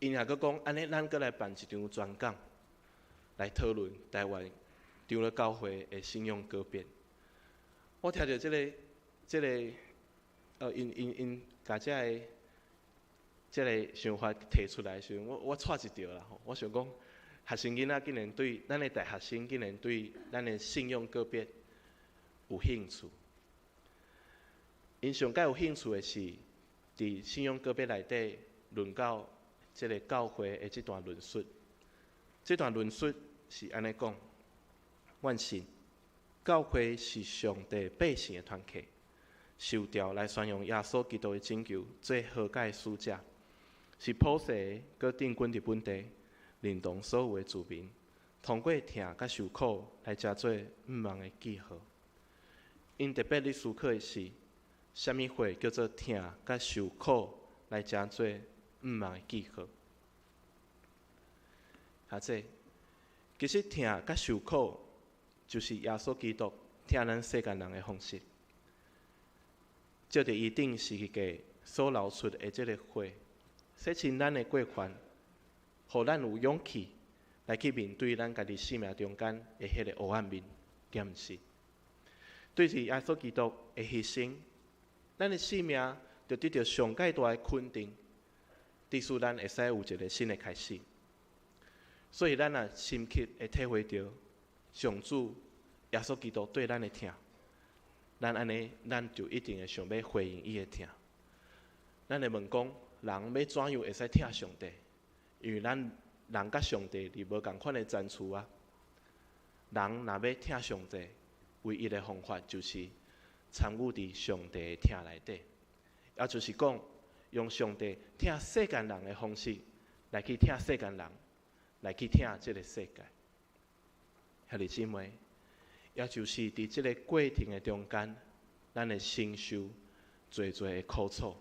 ，𪜶也閣講，按呢咱閣來辦一場專講，來討論台灣長老教會的信仰告別。我聽著這个，𪜶共這个這个想法提出來的時陣，我掣一著啦吼！我想講，學生囡仔竟然對咱的大學生竟然對咱的信仰告別有興趣。𪜶上蓋有興趣的是，佇信仰告別內底論到這个教會的這段論述。這段論述是按呢講：阮信教會是上帝百姓的團體，受召來宣揚耶穌基督的拯救，做和解的使者，是普世的，閣定根佇本地，認同所有的子民，通過疼佮受苦來成做向望的記號。𪜶特別咧思考的是，啥物貨叫做疼佮受苦來成做向望的記號？啊，這其實疼佮受苦，就是耶穌基督疼咱世間人的方式。藉著伊釘十字架所流出的這个血，洗清咱的過犯，予咱有勇氣來去面對咱家己生命中間的彼個黑暗面，敢毋是？對著耶穌基督的犧牲，咱的生命就得著上蓋大的肯定，致使咱會使有一个新的開始。所以，咱若深刻會體會著上主耶穌基督對咱的疼，咱按呢，咱就一定會想欲回應伊的疼。咱會問講，人欲怎樣會使疼上帝？因為咱人佮上帝佇無仝款的層次啊。人若欲疼上帝，唯一的方法就是參與佇上帝的疼內底，也就是講，用上帝疼世間人的方式來去疼世間人，來去疼這个世界。兄弟姊妹，也就是佇這个过程的中间，咱会承受濟濟的苦楚，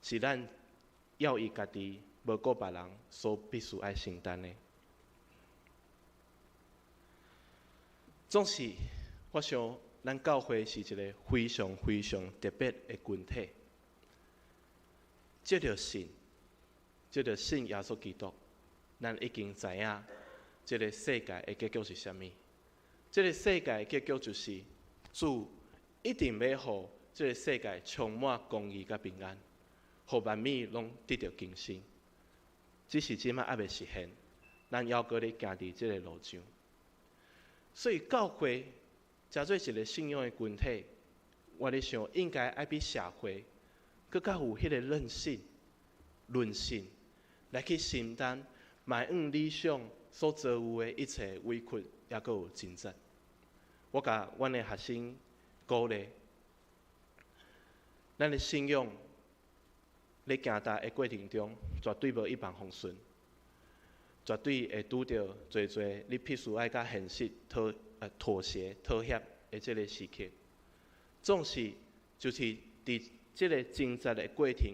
是咱要伊家己無顧別人所必須愛承擔的。總是，我想咱教會是一个非常非常特別的群體。藉著信，藉著信耶穌基督，咱已經知影這个世界的結局是啥物。這个世界的結局就是主一定欲予這个世界充滿公義佮平安，予萬物攏得著更新。只是這擺猶未實現，咱猶閣咧行佇這个路上。所以教會誠做一个信仰的群體，我咧想應該愛比社會閣較有彼個韌性、韌性，來去承擔邁向理想所遭遇的一切委屈，抑閣有掙扎。我共阮的學生鼓勵，咱的信仰咧行踏的過程中，絕對無一帆風順，絕對會拄著濟濟你必須愛佮現實妥協、妥協的這个時刻。總是就是佇這个掙扎的過程，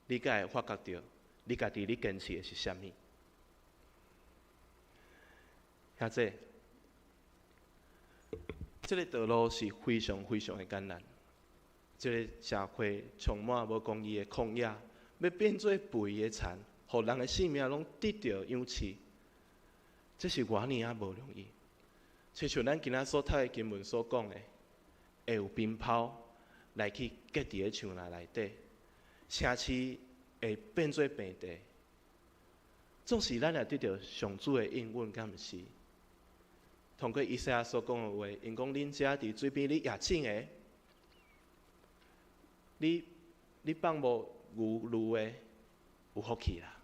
你才會發覺著你家己你堅持的是啥物。兄弟，這个道路是非常非常的艱難。這个社會充滿無公義的曠野，欲變做肥的田，予人的性命攏得著養飼，這是偌爾仔無容易。親像咱今仔所讀的經文所講的，會有冰雹來去結佇咧樹林內底，城市會變做平地。總是咱若得著上主的應允，敢毋是？通過以賽亞所講的話，𪜶講恁遮佇水邊咧野種的，你放牧牛驢的有福氣啦。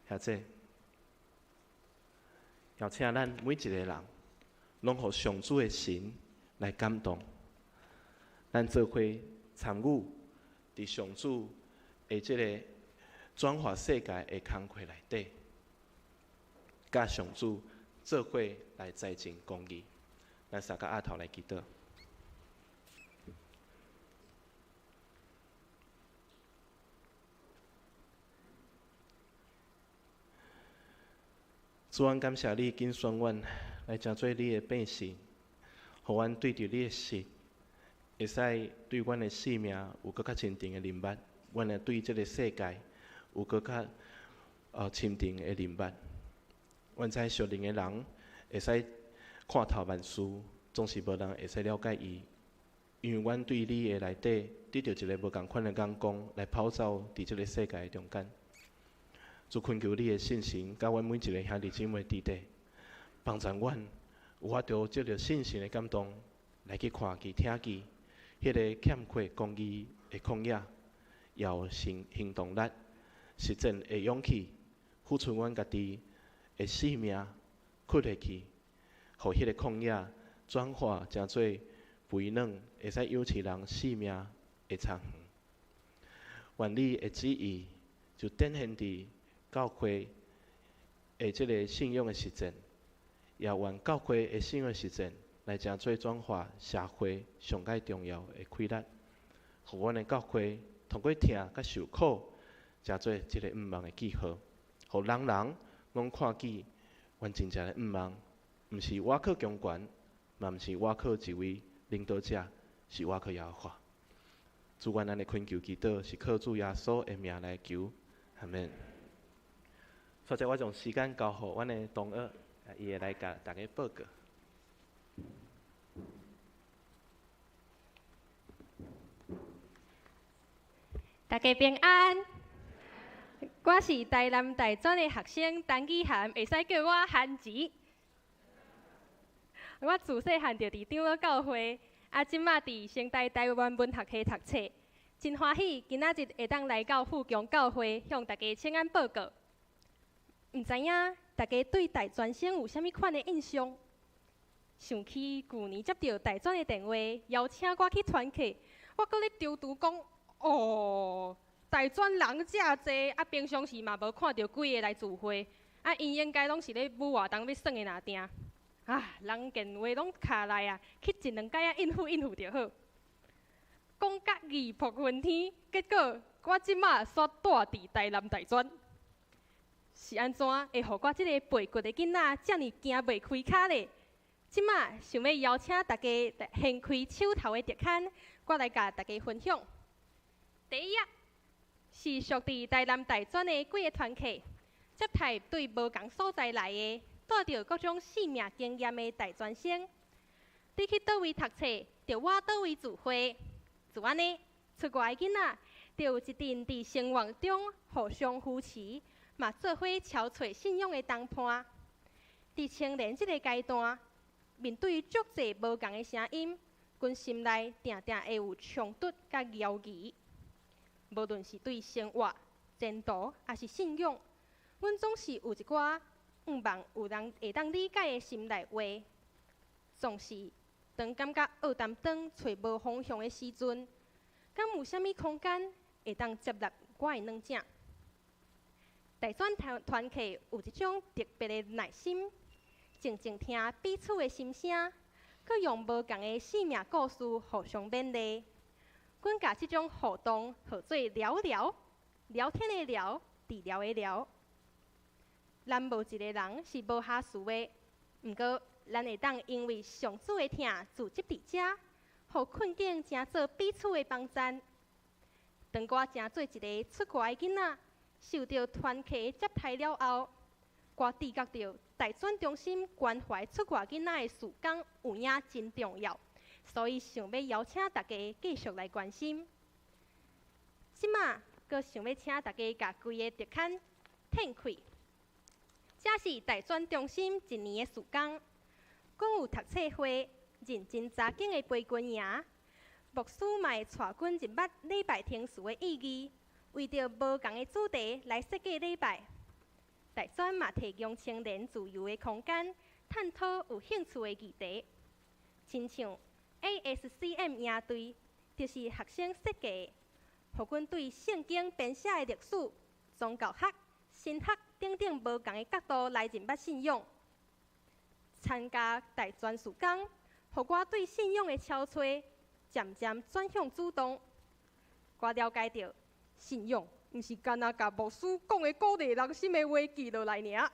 兄弟，邀請咱每一个人，攏予上主的神來感動，咱做伙參與佇上主的這个轉化世界的工課內底，佮上主做伙來栽種公義。咱三個阿頭來祈禱。主，阮感謝你揀選阮來成做你的百姓，予阮對著你的實，會使對阮的性命有閣較深層的認捌，阮會對這个世界有閣較深層的認捌。阮知屬靈的人會使看透萬事，總是無人會使了解伊，因為阮對你的內底得著一个無仝款的眼光來跑走佇這个世界的中間。主懇求你的聖神，佮阮每一个兄弟姊妹弟弟，幫助阮有法度藉著聖神的感動，來去看見、聽見，彼个欠缺公義的曠野，也有行動力、實踐的勇氣，付出阮家己的性命，屈下去，予彼个曠野轉化成做肥軟，會使養飼人性命的田園。願你的旨意就展現佇教會的這个信仰的實踐，也願教會的信仰實踐來成做轉化社會上蓋重要的氣力，予阮的教會通過疼佮受苦，成做這个向望的記號，予人人攏看見阮真正的向望，毋是倚靠強權，嘛毋是倚靠一位領導者，是倚靠耶和華。主，阮按呢懇求祈禱，是靠主耶穌的名來求，阿們。所以我將時間交予阮的同學，伊會來共大家報告。大家平安，我是台南大專的學生陳綺涵，會使叫我韓子。我自細漢就佇長老教會，這馬佇成大台灣文學系讀冊，真歡喜今仔日會當來到富強教會向大家請安報告。毋知影大家對大專生有啥物款的印象？想起舊年接著大專的電話，邀請我去團契，我閣咧躊躇講，哦，大專人遮濟，平常時嘛無看著幾个來聚會，𪜶應該攏是咧舞活動欲耍的爾定。啊，人電話攏敲來啊，去一兩擺仔應付應付就好。講甲義薄雲天，結果我這馬煞蹛佇台南大專。是按怎會予我這个背骨的囡仔遮爾行袂開跤咧？這馬想欲邀請大家來掀開手頭的特刊，我來共大家分享。第一頁是屬佇台南大專的幾个團契，接待對無仝所在來的，帶著各種生命經驗的大專生。你去佗位讀冊，就倚佗位聚會，就按呢，出外的囡仔，就有一陣佇生活中互相扶持，嘛做伙撨揣信仰的同伴。佇青年這个階段，面對足濟無仝的聲音，阮心內定定會有衝突佮猶疑。無論是對生活、前途，抑是信仰，阮總是有一寡向望有人會當理解的心內話。總是當感覺僫擔當揣無方向的時陣，敢有啥物空間會當接納我的軟正？大專團團契有一種特別的耐心，靜靜聽彼此的心聲，閣用無仝的生命故事互相勉勵。阮共這種互動號做聊療，聊天的聊，治療的療。咱無一个人是無瑕疵的，毋過咱會當因為上主的疼聚集佇遮，予困境成做彼此的幫贊。當我成做一个出外的囡仔，受著團契的接待了後，我知覺著大專中心關懷出外囡仔的事工有影真重要，所以想欲邀請大家繼續來關心。這馬閣想欲請大家共規个特刊展開。這是大專中心一年的事工，阮有讀冊會、認真查經的培訓營，牧師嘛會帶阮認捌禮拜程序的意義，為著無仝的主題來設計禮拜。大專嘛提供青年自由的空間，探討有興趣的議題，親像 ASCM 營隊，就是學生設計，予阮對聖經編寫的歷史、宗教學、神學等等無仝的角度來認捌信仰。參加大專事工，予我對信仰的撨揣漸漸轉向主動。我了解著信仰毋是干焦共牧師講的鼓勵人心的話記落來爾，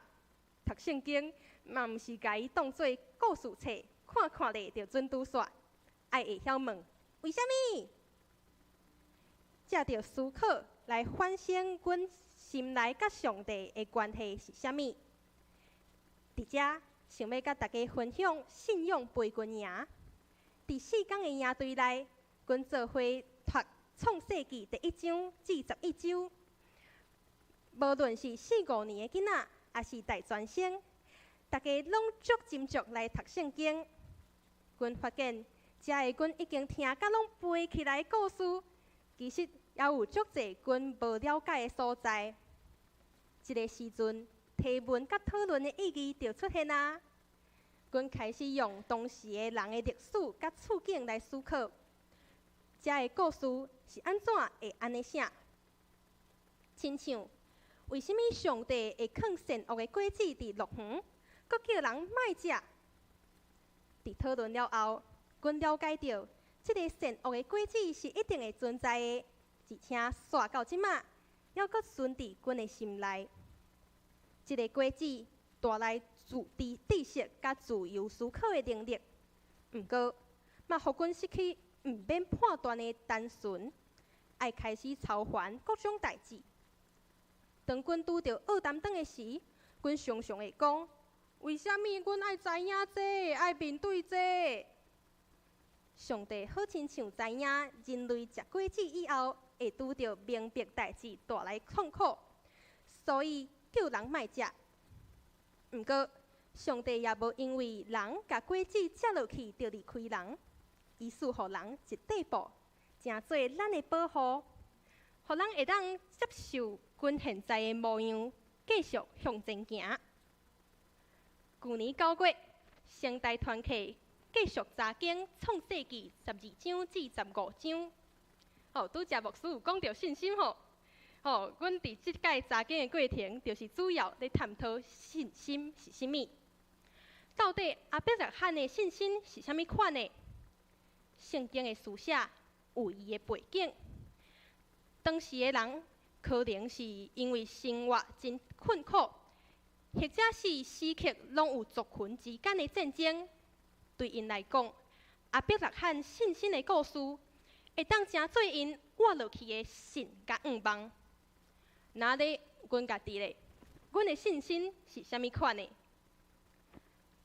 讀聖經嘛毋是共伊當做故事冊，看看咧就準拄煞。愛會曉問為啥物？藉著思考來反省阮心內佮上帝的關係是啥物。佇遮想欲佮大家分享信仰培訓營。佇四工的營隊內，阮做伙讀創世記第一章至11章。無論是四五年的囡仔，抑是大專生，大家攏足斟酌來讀聖經。阮發現，遮的阮已經聽甲攏背起來的故事，其實猶有足濟阮無了解的所在。這个時陣，提問佮討論的意義就出現啊！阮開始用當時的人的歷史佮處境來思考，遮的故事是按怎會按呢寫？親像為啥物上帝會囥善惡的果子佇樂園，閣叫人莫食？佇討論了後，阮了解著，這个善惡的果子是一定會存在的，而且煞到這馬，猶閣存佇阮的心內。這个果子帶來自知知識佮自由思考的能力，毋過嘛，予阮失去毋免判斷的單純，愛開始操煩各種代誌。當阮拄著僫擔當的時，阮常常會講：為啥物阮愛知影這，愛面對這？上帝好親像知影人類食果子以後會拄著明白代誌帶來痛苦，所以叫人莫食。毋過，上帝也無因為人共果子食落去就離開人，伊賜予人一塊布，成做咱的保護，予咱會當接受阮現在的模樣，繼續向前行。舊年9月，成大團契繼續查經創世記12章至15章。哦，拄才牧師有講著信心吼，吼，阮佇這擺查經的過程，就是主要咧探討信心是啥物。到底亚伯拉罕的信心是啥物款的？圣经的书写有伊的背景。当时的人可能是因为生活真困苦，或者是时刻攏有族群之间的战争。对𪜶来讲，亚伯拉罕信心的故事，会当成做𪜶活落去的信佮向望。若咧，阮家己咧，阮的信心是啥物款的？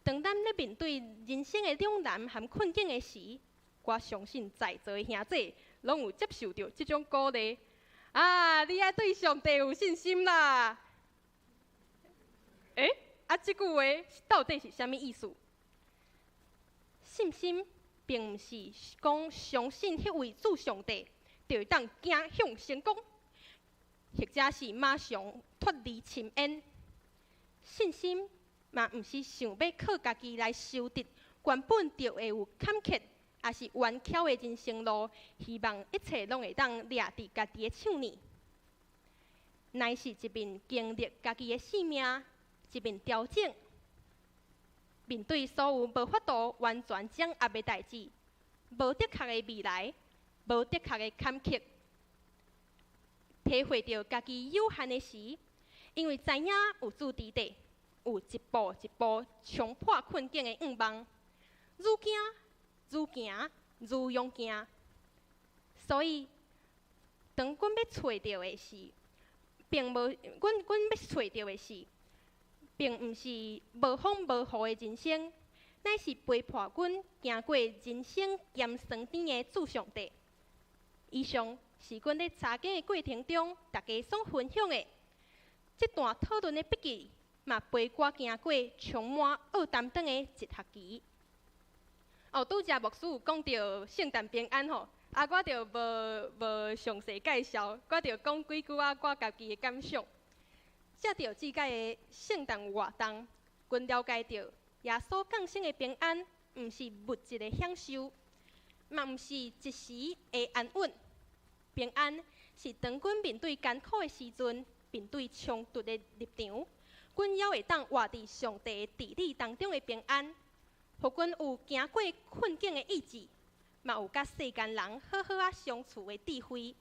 当咱咧面对人生的两难和困境的时，我相信在座的兄弟攏有接受著这种鼓励。啊，你爱对上帝有信心啦！欸，啊，这句话到底是啥物意思？信心并毋是讲相信彼位主上帝，就会当走向成功，或者是马上脫離深淵。信心嘛，毋是想欲靠家己來修得原本就會有坎坷，抑是彎曲的人生路，希望一切攏會當掠佇家己的手裡。乃是一面經歷家己的生命，一面調整，面對所有無法度完全掌握的代誌，無的確的未來，無的確的坎坷，體會著家己有限的時，因為知影有主佇底，有一步一步衝破困境的向望，愈行愈行愈勇健。所以，當阮欲揣著的是，並無阮欲揣著的是，並毋是無風無雨的人生，乃是陪伴阮行過人生鹹酸甜的主上帝。以上是阮咧查經的過程中，大家所分享的這段討論的筆記，嘛陪我行過充滿愛擔當的一學期。哦，拄才牧師有講著聖誕平安吼，啊，我就無詳細介紹，我就講幾句仔我家己的感想。藉著這擺的聖誕活動，阮了解著耶穌降生的平安，毋是物質的享受，嘛毋是一時的安穩。平安是當阮面對艱苦的時陣，面對衝突的立場，阮猶會當活佇上帝的治理當中的平安，予阮有行過困境的意志，嘛有佮世間人好好仔相處的智慧，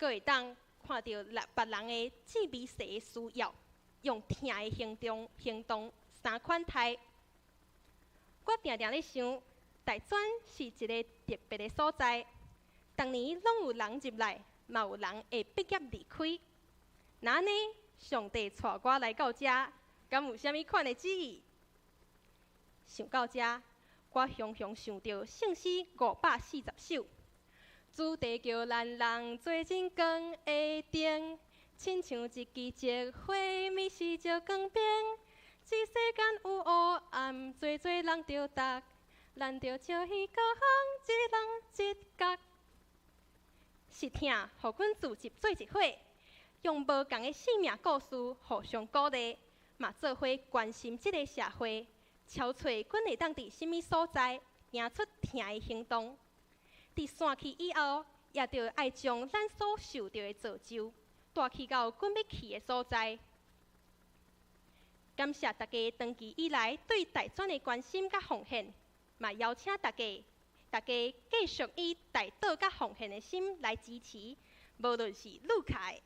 閣會當看著別人的至微細的需要，用疼的行動相款待。我定定咧想，大專是一个特別的所在，逐年攏有人入來，嘛有人會畢業離開。若按呢，上帝帶我來到遮，敢有啥物款的旨意？想到遮，我雄雄想著聖詩540首。主題叫咱人做真光的燈，親像一支燭火，暝時照光明。這世間有烏暗，濟濟人著觸，咱著照彼光，一人一角。是疼，予阮聚集做一伙，用無仝的生命故事互相鼓勵，嘛做伙關心這个社會，超揣阮會當佇啥物所在，行出疼的行動。佇散去以後，也著愛將咱所受著的造就，帶去到阮欲去的所在。感謝大家長期以來對大專的關心佮奉獻，嘛邀請大家，大家繼續以代禱佮奉獻的心來支持，無論是唬卡的，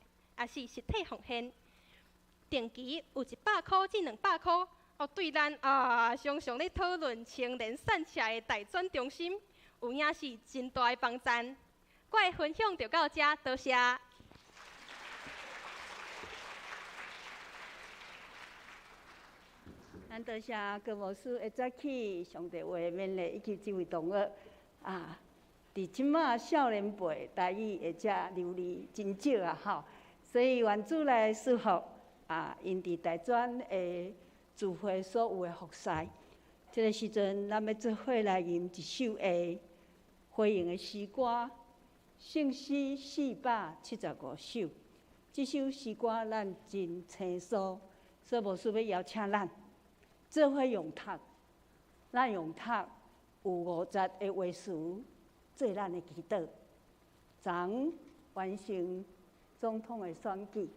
抑是實體奉獻，定期有100箍至200箍，哦，對咱啊常常咧討論青年散赤的大專中心，有影是真大的幫助。我的分享就到這，多謝。咱多謝郭牧師的早起，上帝話勉勵以及這位同學啊，佇這馬少年輩台語會遮流利真少啊吼，所以願主來賜福啊，𪜶佇大專的聚會所有的服侍。這个時陣，咱欲做伙來吟一首的回應的詩歌，聖詩475首。這首詩歌咱真清楚，所以牧師欲邀請咱做伙用讀，咱用讀有5節的話詞做咱的祈禱。昨完成總統的選舉，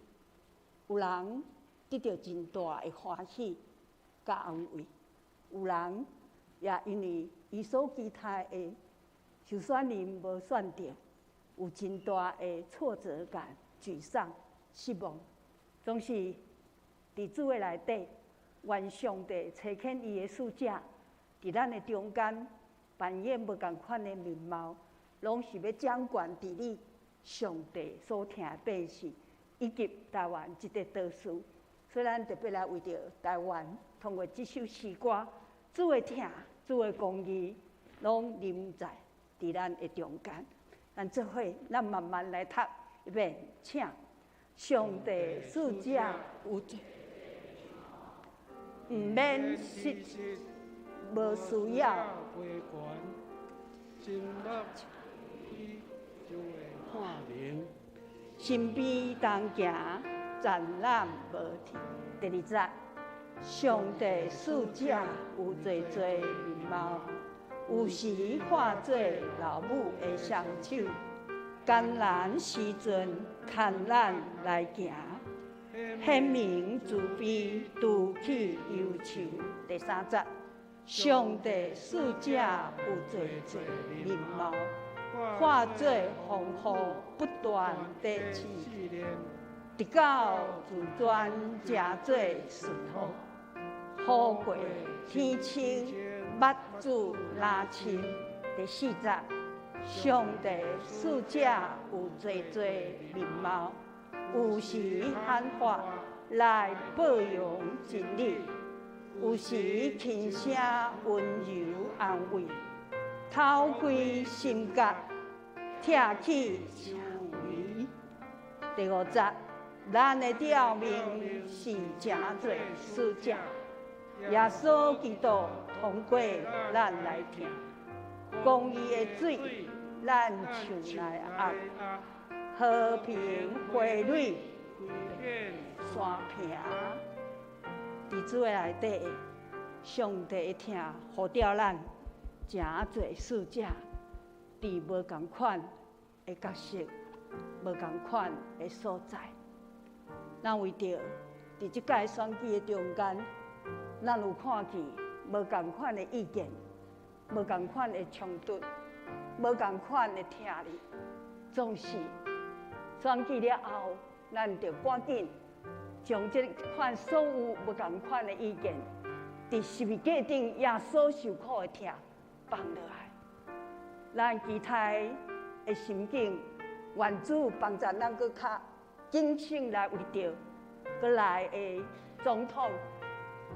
有人得著真大的歡喜佮安慰，有人也因为伊所期待的候选人无选著，有真大的挫折感、沮丧、失望。总是伫主的内底，愿上帝差遣伊的使者，伫咱的中间扮演无仝款的面貌，拢是欲掌权治理上帝所疼的百姓，以及台湾这个岛屿。所以咱特别来为著台湾，通过这首诗歌，主的疼、主的公义，拢临在伫咱的中间。咱做伙，咱慢慢来读一遍，请上帝使者有济，毋免失，无需要。身边同行，战难无停。第二节，上帝使者有济济面貌，有时化做老母的双手，艰难时阵牵咱来行，显明慈悲，除去忧愁。第三节，上帝使者有济济面貌，化做风雨不断的试炼，直到自全成做顺服，雨过天晴，目珠若深。第四节，上帝使者有济济面貌，有时喊话来报扬真理，有时轻声温柔安慰，偷开心角，拆去思维。第五节，咱的吊命是成做使者，耶稣基督通过咱来疼，公义的水，咱唱来压，和平花蕊山坪。伫主的内底，上帝的疼呼召咱成做使者，伫无仝款的角色、无仝款的所在。咱为著伫这届选举的中间，咱有看见无仝款的意见、无仝款的冲突、无仝款的疼力。总是选举了后，咱就赶紧将这款所有无仝款的意见，伫十字架顶耶稣受苦的疼放落来。咱期待的心境，愿主帮助咱阁较谨慎来为著阁来的总统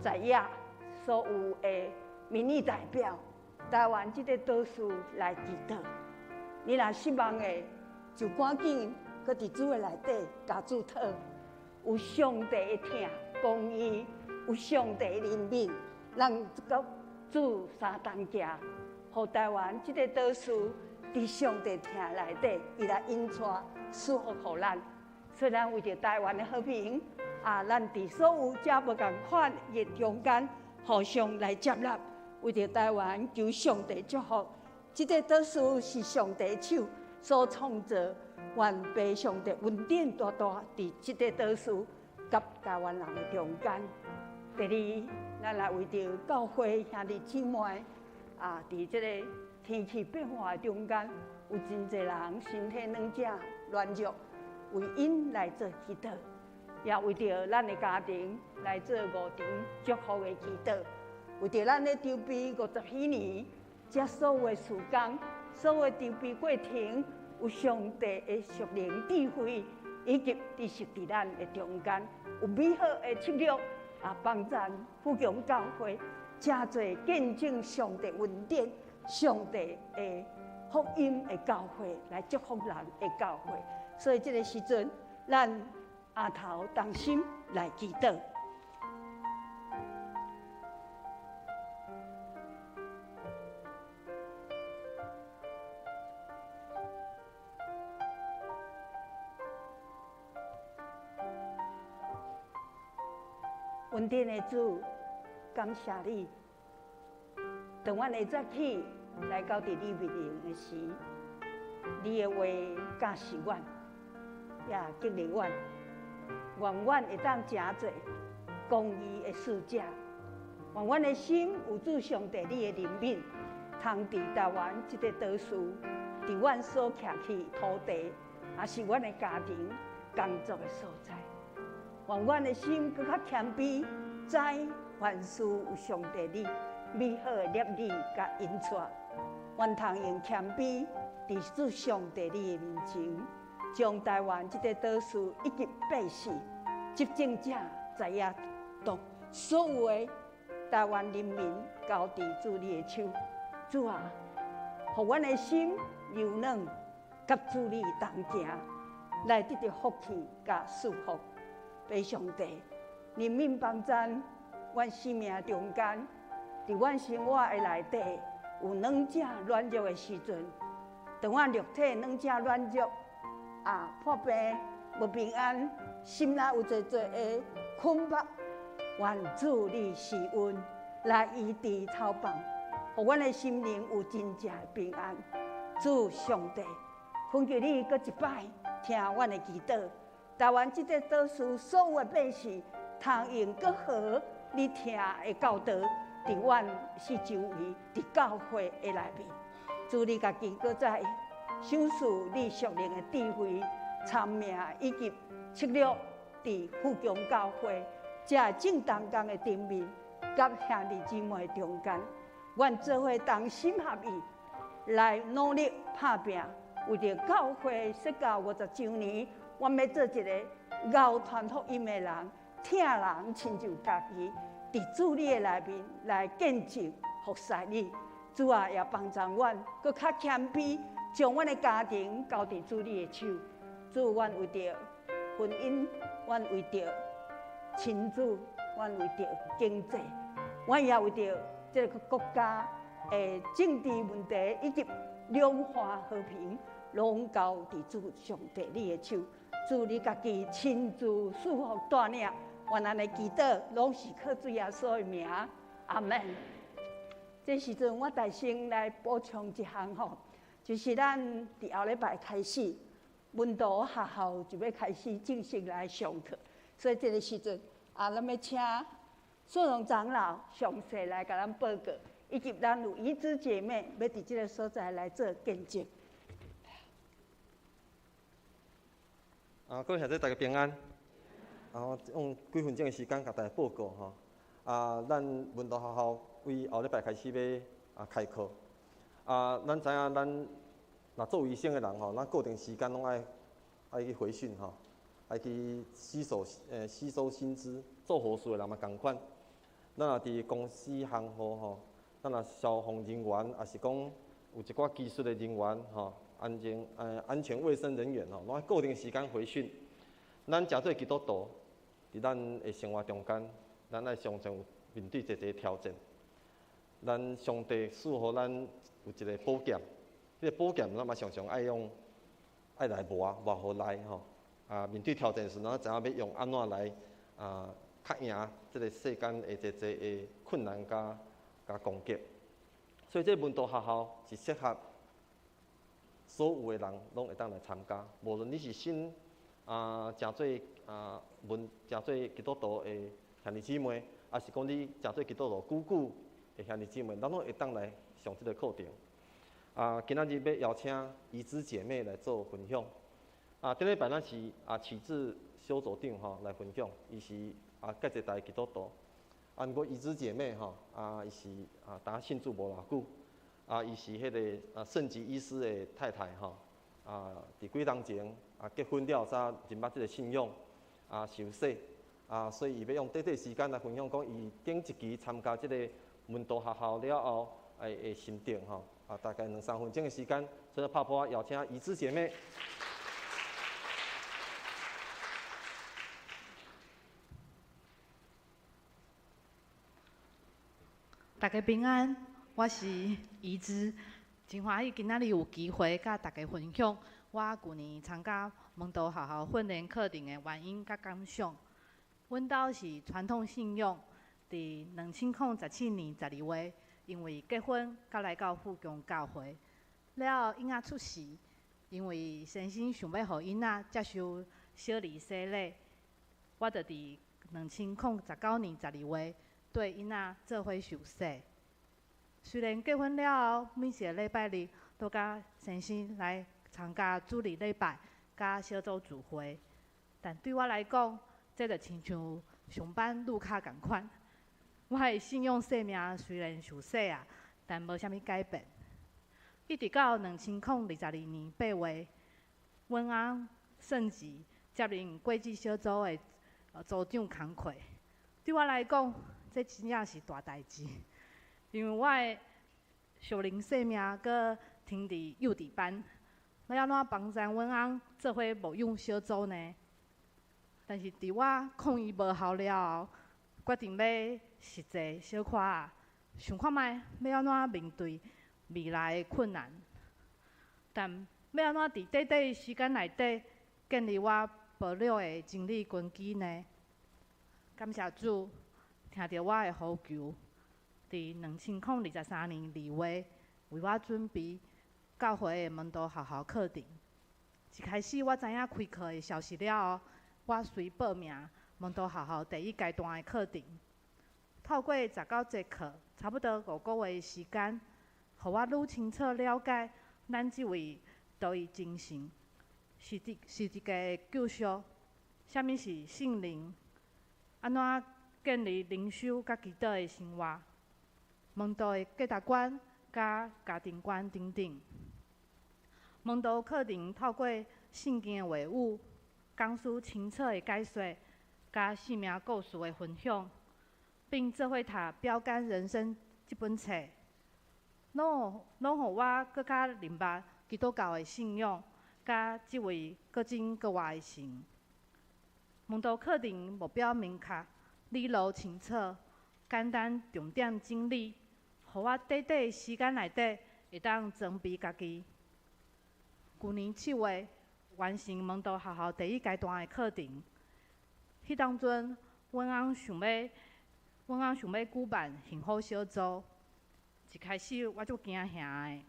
在野所有的民意代表，台湾这个岛屿来祈祷。你若失望的，就赶紧阁伫主的内底共主讨，有上帝的疼公义，有上帝的怜悯，咱阁主相同行，予台湾这个岛屿伫上帝疼内底，伊来引带赐福予咱。所以咱为著台湾的和平，啊，咱伫所有遮无仝款的中间，互相来接纳，为著台湾求上帝祝福。这个岛屿是上帝手所创造，愿父上帝恩典大大伫这个岛屿佮台湾人的中间。第二，咱来为著教会兄弟姊妹啊，伫这个天气变化的中间，有真济人身体软弱软弱，为𪜶来做祈祷，也为著咱的家庭来做五重祝福的祈祷，为著咱咧筹备50禧年，这所有的事工，所有的筹备过程，有上帝的属灵智慧，以及知识伫咱的中间，有美好的策略啊，帮助富强教会，诚济见证上帝恩典、上帝的福音的教会，来祝福人的教会。所以这个时阵，咱阿头同心来祈祷。恩典的主，感谢你。当阮会早起来到伫你面前的时，你的话教示阮，也激励阮，愿阮会当成做公义的使者，愿阮的心有主上帝你的怜悯，通伫台湾这个岛屿，伫阮所徛起土地，也是阮的家庭工作的所在。愿阮的心阁较谦卑，知凡事有上帝你美好的摄理佮引带。愿通用谦卑，伫主上帝你的面前，将台湾这个岛屿以及百姓执政者知影，当所有的台湾人民交伫主你的手。主啊，予阮的心柔软，佮主你同行，来得著福气佮祝福。父上帝，怜悯帮赞阮生命中间，伫阮生活的内底有软者软弱的时阵，当阮肉体软者软弱，啊破病无平安，心内有济济的捆绑，愿主你施恩来医治操放，予阮的心灵有真正的平安。主上帝，恳求你阁一摆听阮的祈祷。台湾这个岛屿所有的百姓，通用阁好你听的教导，伫阮四周围，伫教会的内面，主你家己阁再赏赐你属灵的智慧、聪明以及策略，伫富强教会这正同工的顶面，佮兄弟姊妹中间，阮做伙同心合意来努力拍拼，为著教会设教50周年。阮欲做一个𠢕传福音的人，疼人亲像家己，伫主你的内面来见证服侍你。主啊，也帮助阮阁较谦卑，将阮的家庭交伫主你的手。主，阮为著婚姻，阮为著亲子，阮为著经济，阮也为著这个国家的政治问题以及两岸和平，拢交伫主上帝你的手。主你家己亲自赐福带领，愿按呢祈祷，拢是靠主耶稣的名，阿门。这时阵我大声来补充一项吼，就是咱伫后礼拜开始，门徒学校就欲开始正式来上课，所以这个时阵啊，咱欲请苏荣长老详细来共咱报告，以及咱有怡芝姐妹欲伫这个所在来做见证。啊，各位兄弟大家平安。啊，用几分钟的时间共大家报告吼。啊，咱门徒学校为后礼拜开始欲开课。啊，咱知影咱若做医生的人吼，咱固定时间拢爱去培训吼，爱去吸收新知。做护士的人嘛仝款。咱若伫公司行号吼，咱若消防人员，抑是讲有一寡技术的人员吼。安全卫生人员吼，拢爱固定时间培训。咱诚做基督徒，伫咱的生活中间，咱爱常常有面对济济挑战。咱上帝赐予咱有一个宝剑，这个宝剑咱嘛常常爱用，爱来磨磨予利吼。啊，面对挑战时，咱知影欲用按怎来啊，较赢这个世间的济济的困难佮攻击。所以，这门徒学校是适合所有的人拢会当来参加，无论你是信啊，诚做啊门诚做基督徒的兄弟姊妹，抑是讲你诚做基督徒久久的兄弟姊妹，咱拢会当来上这个课程。啊，今仔日欲邀请怡芝姐妹来做分享。啊，顶礼拜咱是啊启智小组长吼来分享，伊是啊隔一代基督徒。啊，毋过怡芝姐妹吼啊，伊是啊当信主无偌久。啊，伊是彼个啊圣吉医师的太太吼，啊，伫几冬前啊结婚了，才认捌这个信仰，啊受洗，啊，所以伊欲用短短时间来分享，讲伊顶一期参加这个门徒学校了后，会心得吼，啊，大概2-3分钟的时间，所以拍破邀请怡芝姐妹。大家平安。我是怡芝，真欢喜今仔日有机会佮大家分享我旧年参加门徒学校训练课程的原因佮感想。阮兜是传统信仰，伫2017年12月，因为结婚佮来到富强教会。了后婴仔出世，因为先生想欲予囡仔接受小儿洗礼，我就伫2019年12月綴囡仔做伙受洗。雖然結婚了後，每一个禮拜日都佮先生來參加主日禮拜，佮小組聚會，但對我來講，這就親像上班路卡仝款。我的信仰生命雖然受洗啊，但無啥物改變。一直到2022年8月，阮翁順吉接任國際小組的組長工課。對我來講，這真正是大代誌，因為我的屬靈生命閣停佇幼稚班，欲按怎幫助阮翁做伙牧養小組呢？但是佇我抗議無效了後，決定欲實際小可仔想看覓欲按怎面對未來的困難，但欲按怎佇短短的時間內底建立我保留的真理根基呢？感謝主，聽著我的呼求，佇2023年2月為我準備教會的門徒學校課程。一開始我知影開課的消息了後，我隨報名門徒學校第一階段的課程。透過19節課，差不多5個月的時間，予我愈清楚了解咱這位獨一真神是一個救贖，啥物是聖靈，按怎建立靈修佮祈禱的生活，門徒的價值觀佮家庭觀等等。門徒課程透過聖經的話語、講師清楚的解說，佮生命故事的分享，並做伙讀《標杆人生》這本冊，攏予我閣較明白基督教的信仰，佮這位閣真閣活的神。門徒課程目標明確，理路清楚，簡單重點整理，予我短短的時間內底會當裝備家己。舊年7月完成門徒學校第一階段的課程，彼當陣，阮翁想欲舉辦幸福小組，一開始我足驚嚇的，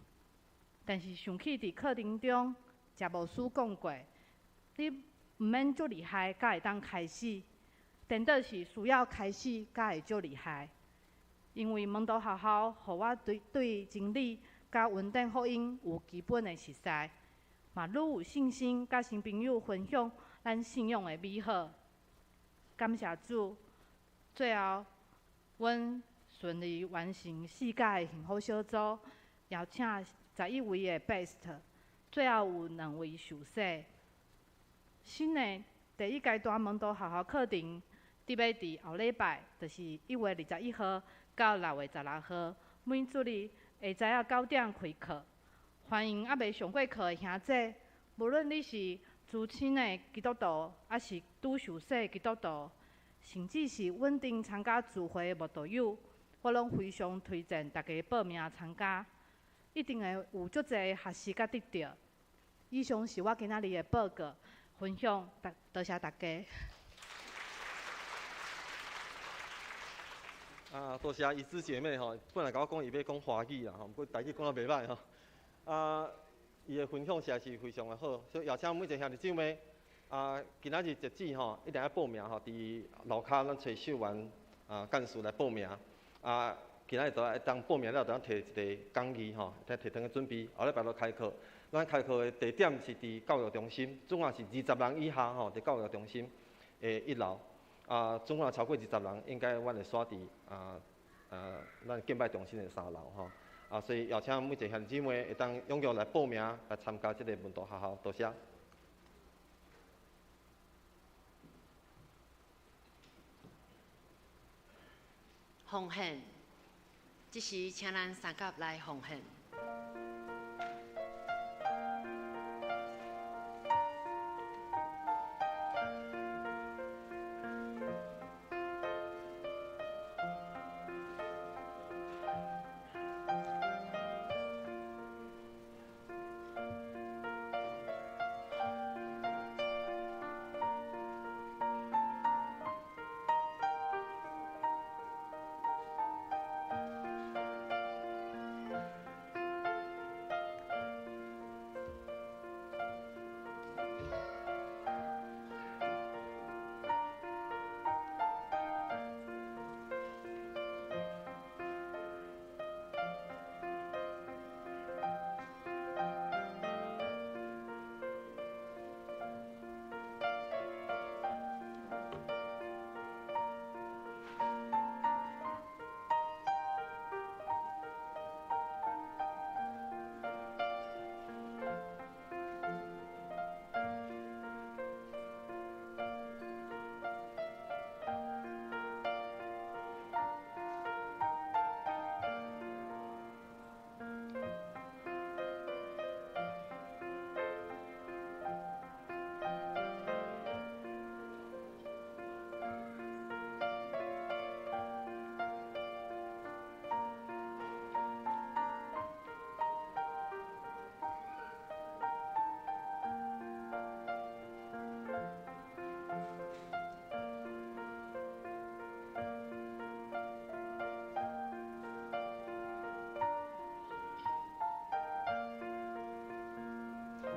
但是想起佇課程中，謝牧師講過，你毋免足厲害，才會當開始，顛倒是需要開始，才會足厲害。因為門徒學校，予我對真理佮穩定福音有基本的熟似，嘛愈有信心佮新朋友分享咱信仰的美好。感謝主，最後阮順利完成四屆的幸福小組，邀請11位的 best，最後有兩位受洗。新的第一階段門徒學校課程，得欲佇後禮拜，就是1月21號到6月16號，每主日下晝仔9點開課。歡迎猶未上過課的兄姊，無論你是資深的基督徒，抑是拄受洗的基督徒，甚至是穩定參加聚會的慕道友，我攏非常推薦大家報名參加，一定會有足濟學習佮得著。以上是我今仔日的報告分享，多謝大家。啊，多謝怡芝姐妹吼，本來共我講伊欲講華語啦吼，毋過台語講得袂䆀吼。啊，伊的分享實在是非常的好，所以邀請每一个兄弟姊妹，啊，今仔日截止吼，一定愛報名吼，佇樓跤咱揣秀員啊幹事來報名。啊，今仔日就會當報名了，就當提一个講義吼，再提轉去準備，後禮拜就開課。咱開課的地點是佇教育中心，總共是20人以下吼，佇教育中心的一樓。啊，總共超過20人，應該阮會徙佇咱敬拜中心的3樓吼。啊，所以邀請每一个兄弟姊妹會當踴躍來報名來參加這个門徒學校，多謝。奉獻，這時請咱三甲來奉獻。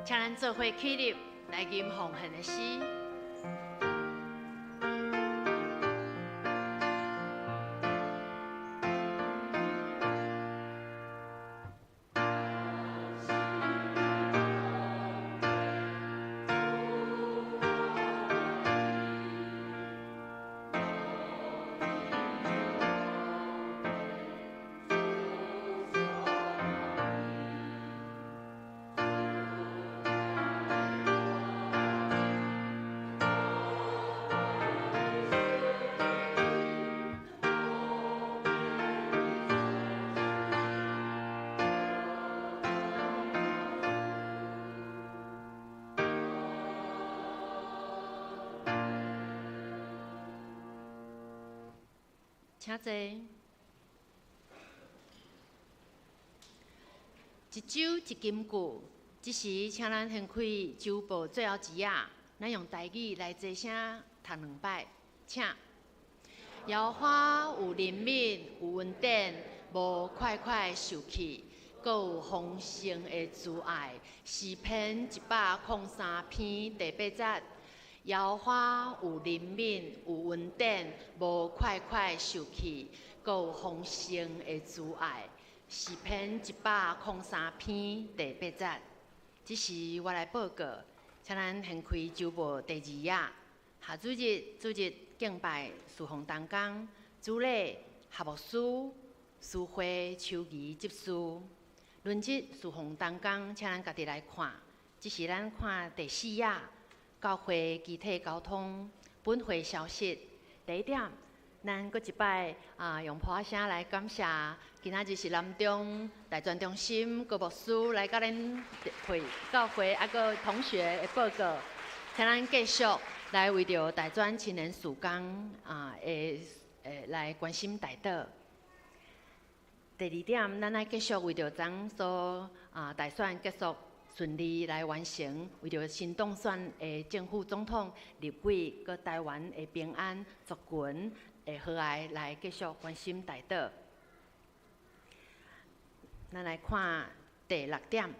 請咱做伙起立來吟奉獻的詩。請坐。一周一金句，這時請咱掀開周報最後一頁，咱用台語來齊聲讀兩擺，請。耶和華有憐憫，有恩典，無快快受氣，閣有豐盛的慈愛。詩篇103篇第八節。耶和華有憐憫，有恩典，無快快受氣，閣有豐盛的慈愛。詩篇103篇第八節。這時我來報告，請咱掀開周報第二頁。下主日主日敬拜事奉同工，主禮合牧師、司會秋儀執事。轮值事奉同工，請咱家己來看。這是咱看第四頁。教會集體溝通，本會消息。第一點，咱閣一擺啊，用破聲來感謝。今仔日是南中大專中心郭牧師來佮咱會教會啊，閣同學的報告，請咱繼續來為著大專青年事工啊，會來關心代禱。第二點，咱愛繼續為著昨所啊大選結束順利來完成，為著新當選的正副總統、立委，閣台灣的平安族群的和諧來繼續關心代禱。咱來看第六點，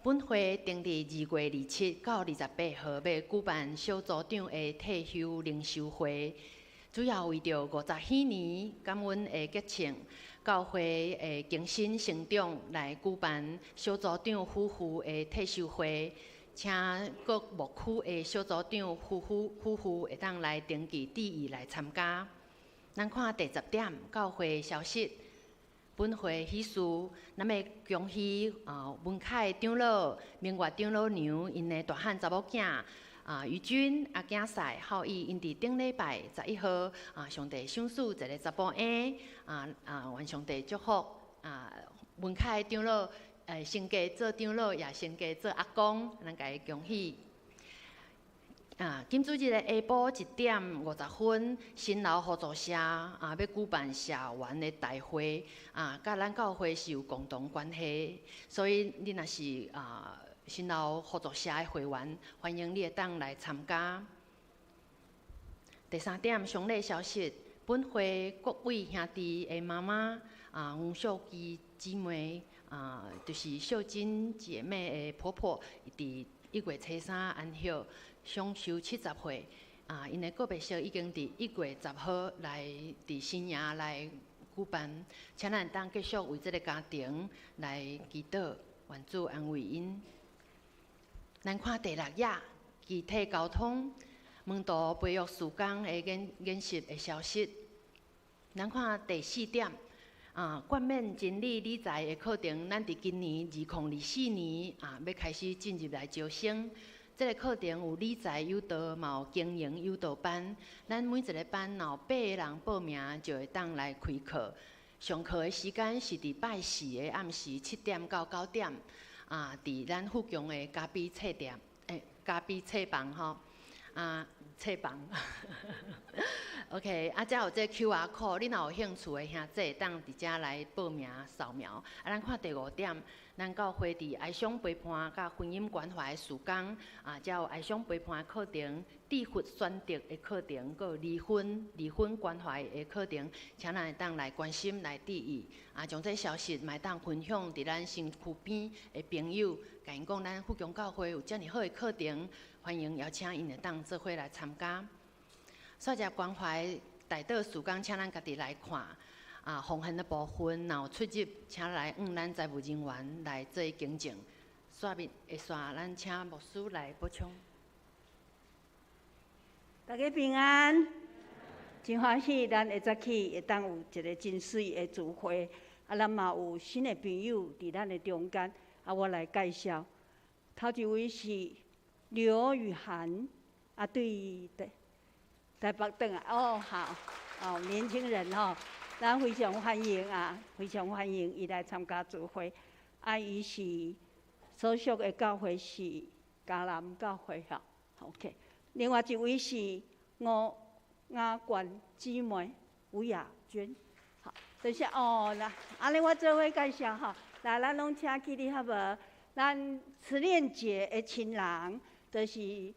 本會定佇2月27到28號欲舉辦小組長的退休靈修會，主要為著50禧年感恩的節慶，教會的更新成長來舉辦小組長夫婦的退休會，請各牧區的小組長夫婦會當來登記注意來參加。咱看第10點，教會消息。本會喜事，咱欲恭喜啊文凱長老、明月長老娘𪜶的大漢查某囝啊于君阿囝婿孝義，𪜶佇頂禮拜11號啊，上帝賞賜一个查埔嬰啊啊，願上帝祝福啊文凱長老升格做長老，也升格做阿公，咱共伊恭喜。啊，今主日的下晡1點50分，新老合作社啊，欲舉辦社員的大會啊，佮咱教會是有共同關係，所以你若是啊新老合作社的會員，歡迎你會當來參加。第三點，上禮消息，本會各位兄弟的媽媽啊，黃秀姬姊妹啊，就是秀珍姐妹的婆婆，佇1月初3安息。享壽70歲，啊，𪜶的告別式已經佇1月10號來佇新營來舉辦，請咱當繼續為這个家庭來祈禱，願主安慰𪜶。咱看第六頁，集體溝通，門徒培育事工的研習的消息。咱看第四點，啊，冠冕真理理財的課程，咱佇今年2024年啊，欲開始進入來招生。這个課程有理財誘導，嘛有經營誘導班。咱每一个班若有8個人報名，就會當來開課。上課的時間是佇拜四的暗時7點到9點，啊，佇咱富強的咖啡冊店，咖啡冊房吼，啊，冊房。OK，啊，遮有這 QR code，你若有興趣的兄弟，會當佇遮來報名掃描。啊，咱看第五點，咱教會佇哀傷陪伴佮婚姻關懷的事工，啊，遮有哀傷陪伴的課程、智慧選擇的課程，閣有離婚關懷的課程，請咱會當來關心、來注意。啊，將這消息嘛會當分享佇咱身軀邊的朋友，共𪜶講咱富強教會有遮爾好的課程，歡迎邀請𪜶會當做伙來參加。煞只關懷代禱事工，請咱家己來看。啊，奉獻的部分，若有出入，請來向咱財務人員來做更正。下面會煞，咱請牧師來補充。大家平安，真歡喜，咱下早起會當有一個真媠的聚會。啊，咱嘛有新的朋友佇咱的中間。啊，我來介紹，頭一位是劉雨涵，啊，對對。台北轉來哦，好，哦，年輕人吼，咱非常歡迎啊，非常歡迎伊來參加聚會。啊，伊是所屬的教會是迦南教會吼，OK。另外一位是吳雅娟姊妹吳雅娟，好，等下哦，來，按呢我做伙介紹吼，來，咱攏請起立好無？咱慈戀姐的親人，就是。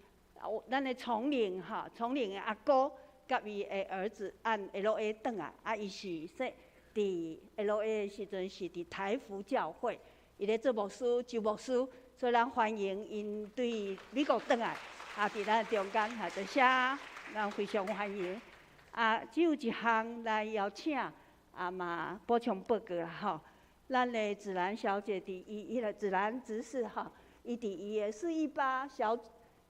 咱的統領吼，統領的阿哥佮伊的兒子按 LA 轉來，啊，伊是說佇 LA 的時陣是佇台福教會，伊咧做牧師，周牧師，所以咱歡迎𪜶對美國轉來，啊，佇咱中間，哈，多謝，咱非常歡迎。啊，只有一項來邀請，啊嘛補充報告啦吼。咱的子蘭小姐佇伊彼个子蘭執事吼，伊佇伊的418小。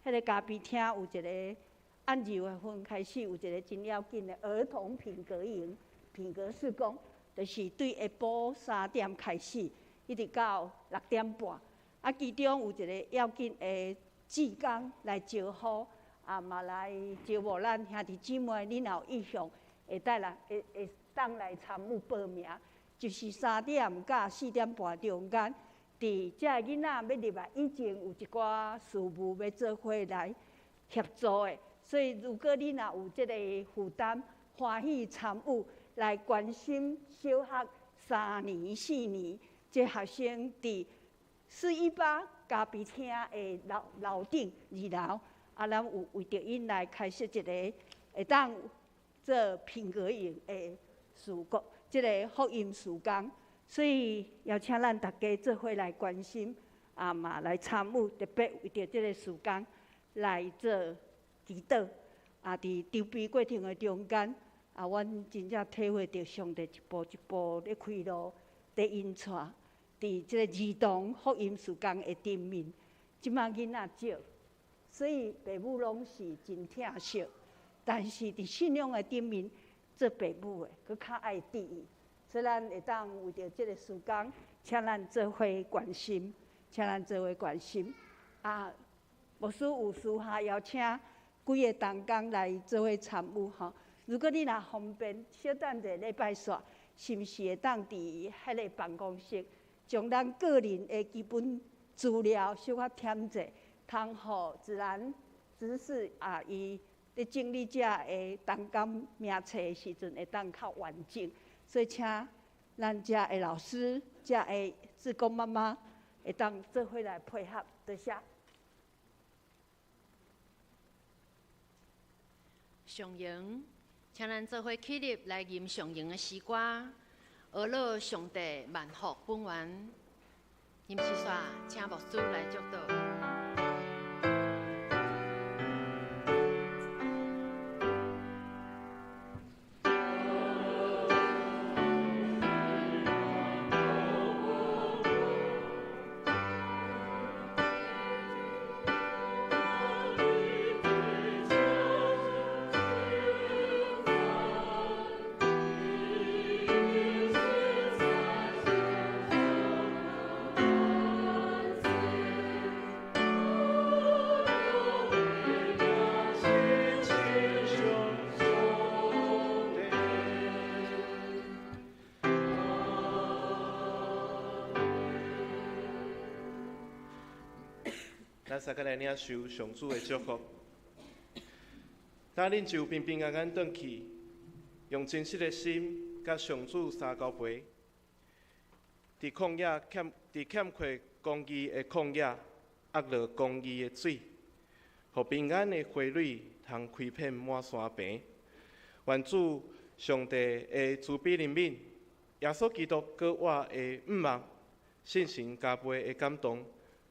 彼個咖啡廳有一個按2月份開始有一個真要緊的兒童品格營、品格事工，就是對下晡3點開始，一直到6點半。啊，其中有一個要緊的志工來招呼，啊嘛來招募咱兄弟姊妹，恁若有意向，會帶來會會當來參與報名，就是3點到4點半中間。佇遮个囡仔欲入來以前，有一寡事務欲做伙來協助的，所以如果你若有這个負擔，歡喜參與來關心小學3年、4年這學生佇418咖啡廳的樓頂2樓，啊，咱有為著𪜶來開設一個會當做品格營的事工，這个福音事工。所以邀請咱大家做伙來關心，啊嘛來參與，特別為著這个事工來做祈禱。啊，佇籌備過程的中間，啊，阮真正體會著上帝一步一步咧開路，咧引帶，佇這个兒童福音事工的頂面，這擺囡仔少，所以爸母攏是真疼惜，但是佇信仰的頂面，做爸母的閣較愛注意。所以咱會當為著這个事工，請咱做伙關心，請咱做伙關心。啊，牧師有私下邀請幾个同工來做伙參與吼。如果你若方便，小等一下禮拜煞，是毋是會當佇彼个辦公室，將咱個人的基本資料小可填者，通予自然執事啊，伊咧整理這个同工名冊的時陣，會當較完整。所以，請咱遮的老師、遮的志工媽媽會當做伙來配合，多謝。上榮，請咱做伙起立來吟上榮的詩歌，阿樂上帝萬福本源。吟詩煞，請牧師來祝禱。咱三个來領受上主的祝福。今恁就平平安安转去，用真实的心，佮上主相交陪。伫旷野欠，伫欠缺公义的旷野，压落公义的水，予平安的花蕊通开遍满山坪。愿主上帝的慈悲怜悯，耶稣基督阁活的向望，圣神加倍的感动，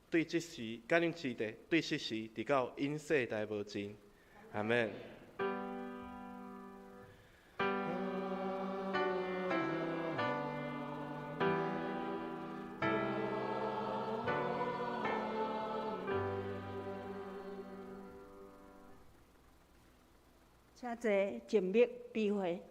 对这时，佮恁之地，对这时，直到永世代无尽。阿门。请坐，静默闭会。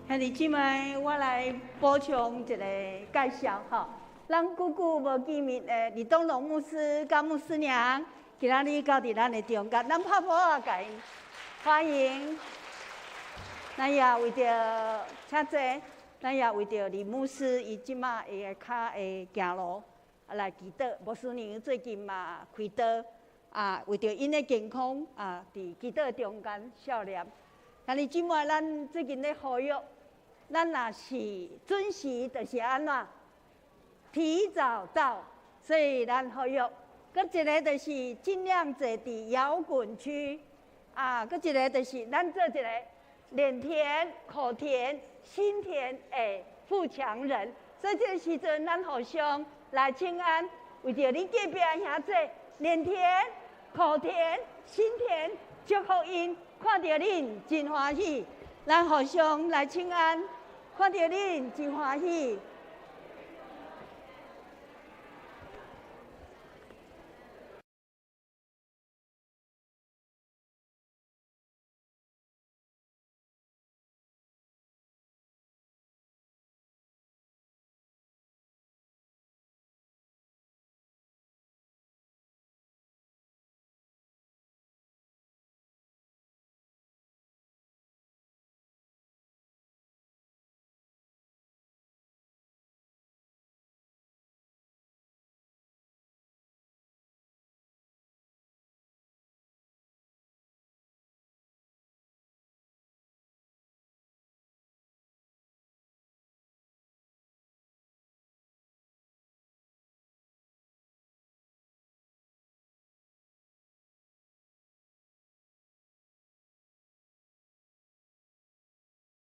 兄弟姊妹，我来补充一个介绍吼。咱久久无见面的李东龙牧师佮牧师娘，今仔日到伫咱的中间，咱拍鼓仔共𪜶欢迎。咱也为著请坐，咱也为著李牧师，伊这马伊的跤会行路来祈祷。牧师娘最近嘛开刀啊，为著𪜶的健康啊，伫祈祷中间效念。兄弟姊妹，咱最近咧呼吁，咱若是准时，就是按怎提早到，所以咱呼吁。阁一个就是尽量坐伫摇滚区，啊，阁一个就是咱做一个脸甜、口甜、心甜的富强人。所以这个时阵，咱互相来请安，为著恁隔壁兄弟脸甜、口甜、心甜，祝福𪜶，看著恁真欢喜。咱互相来请安，看著恁真欢喜。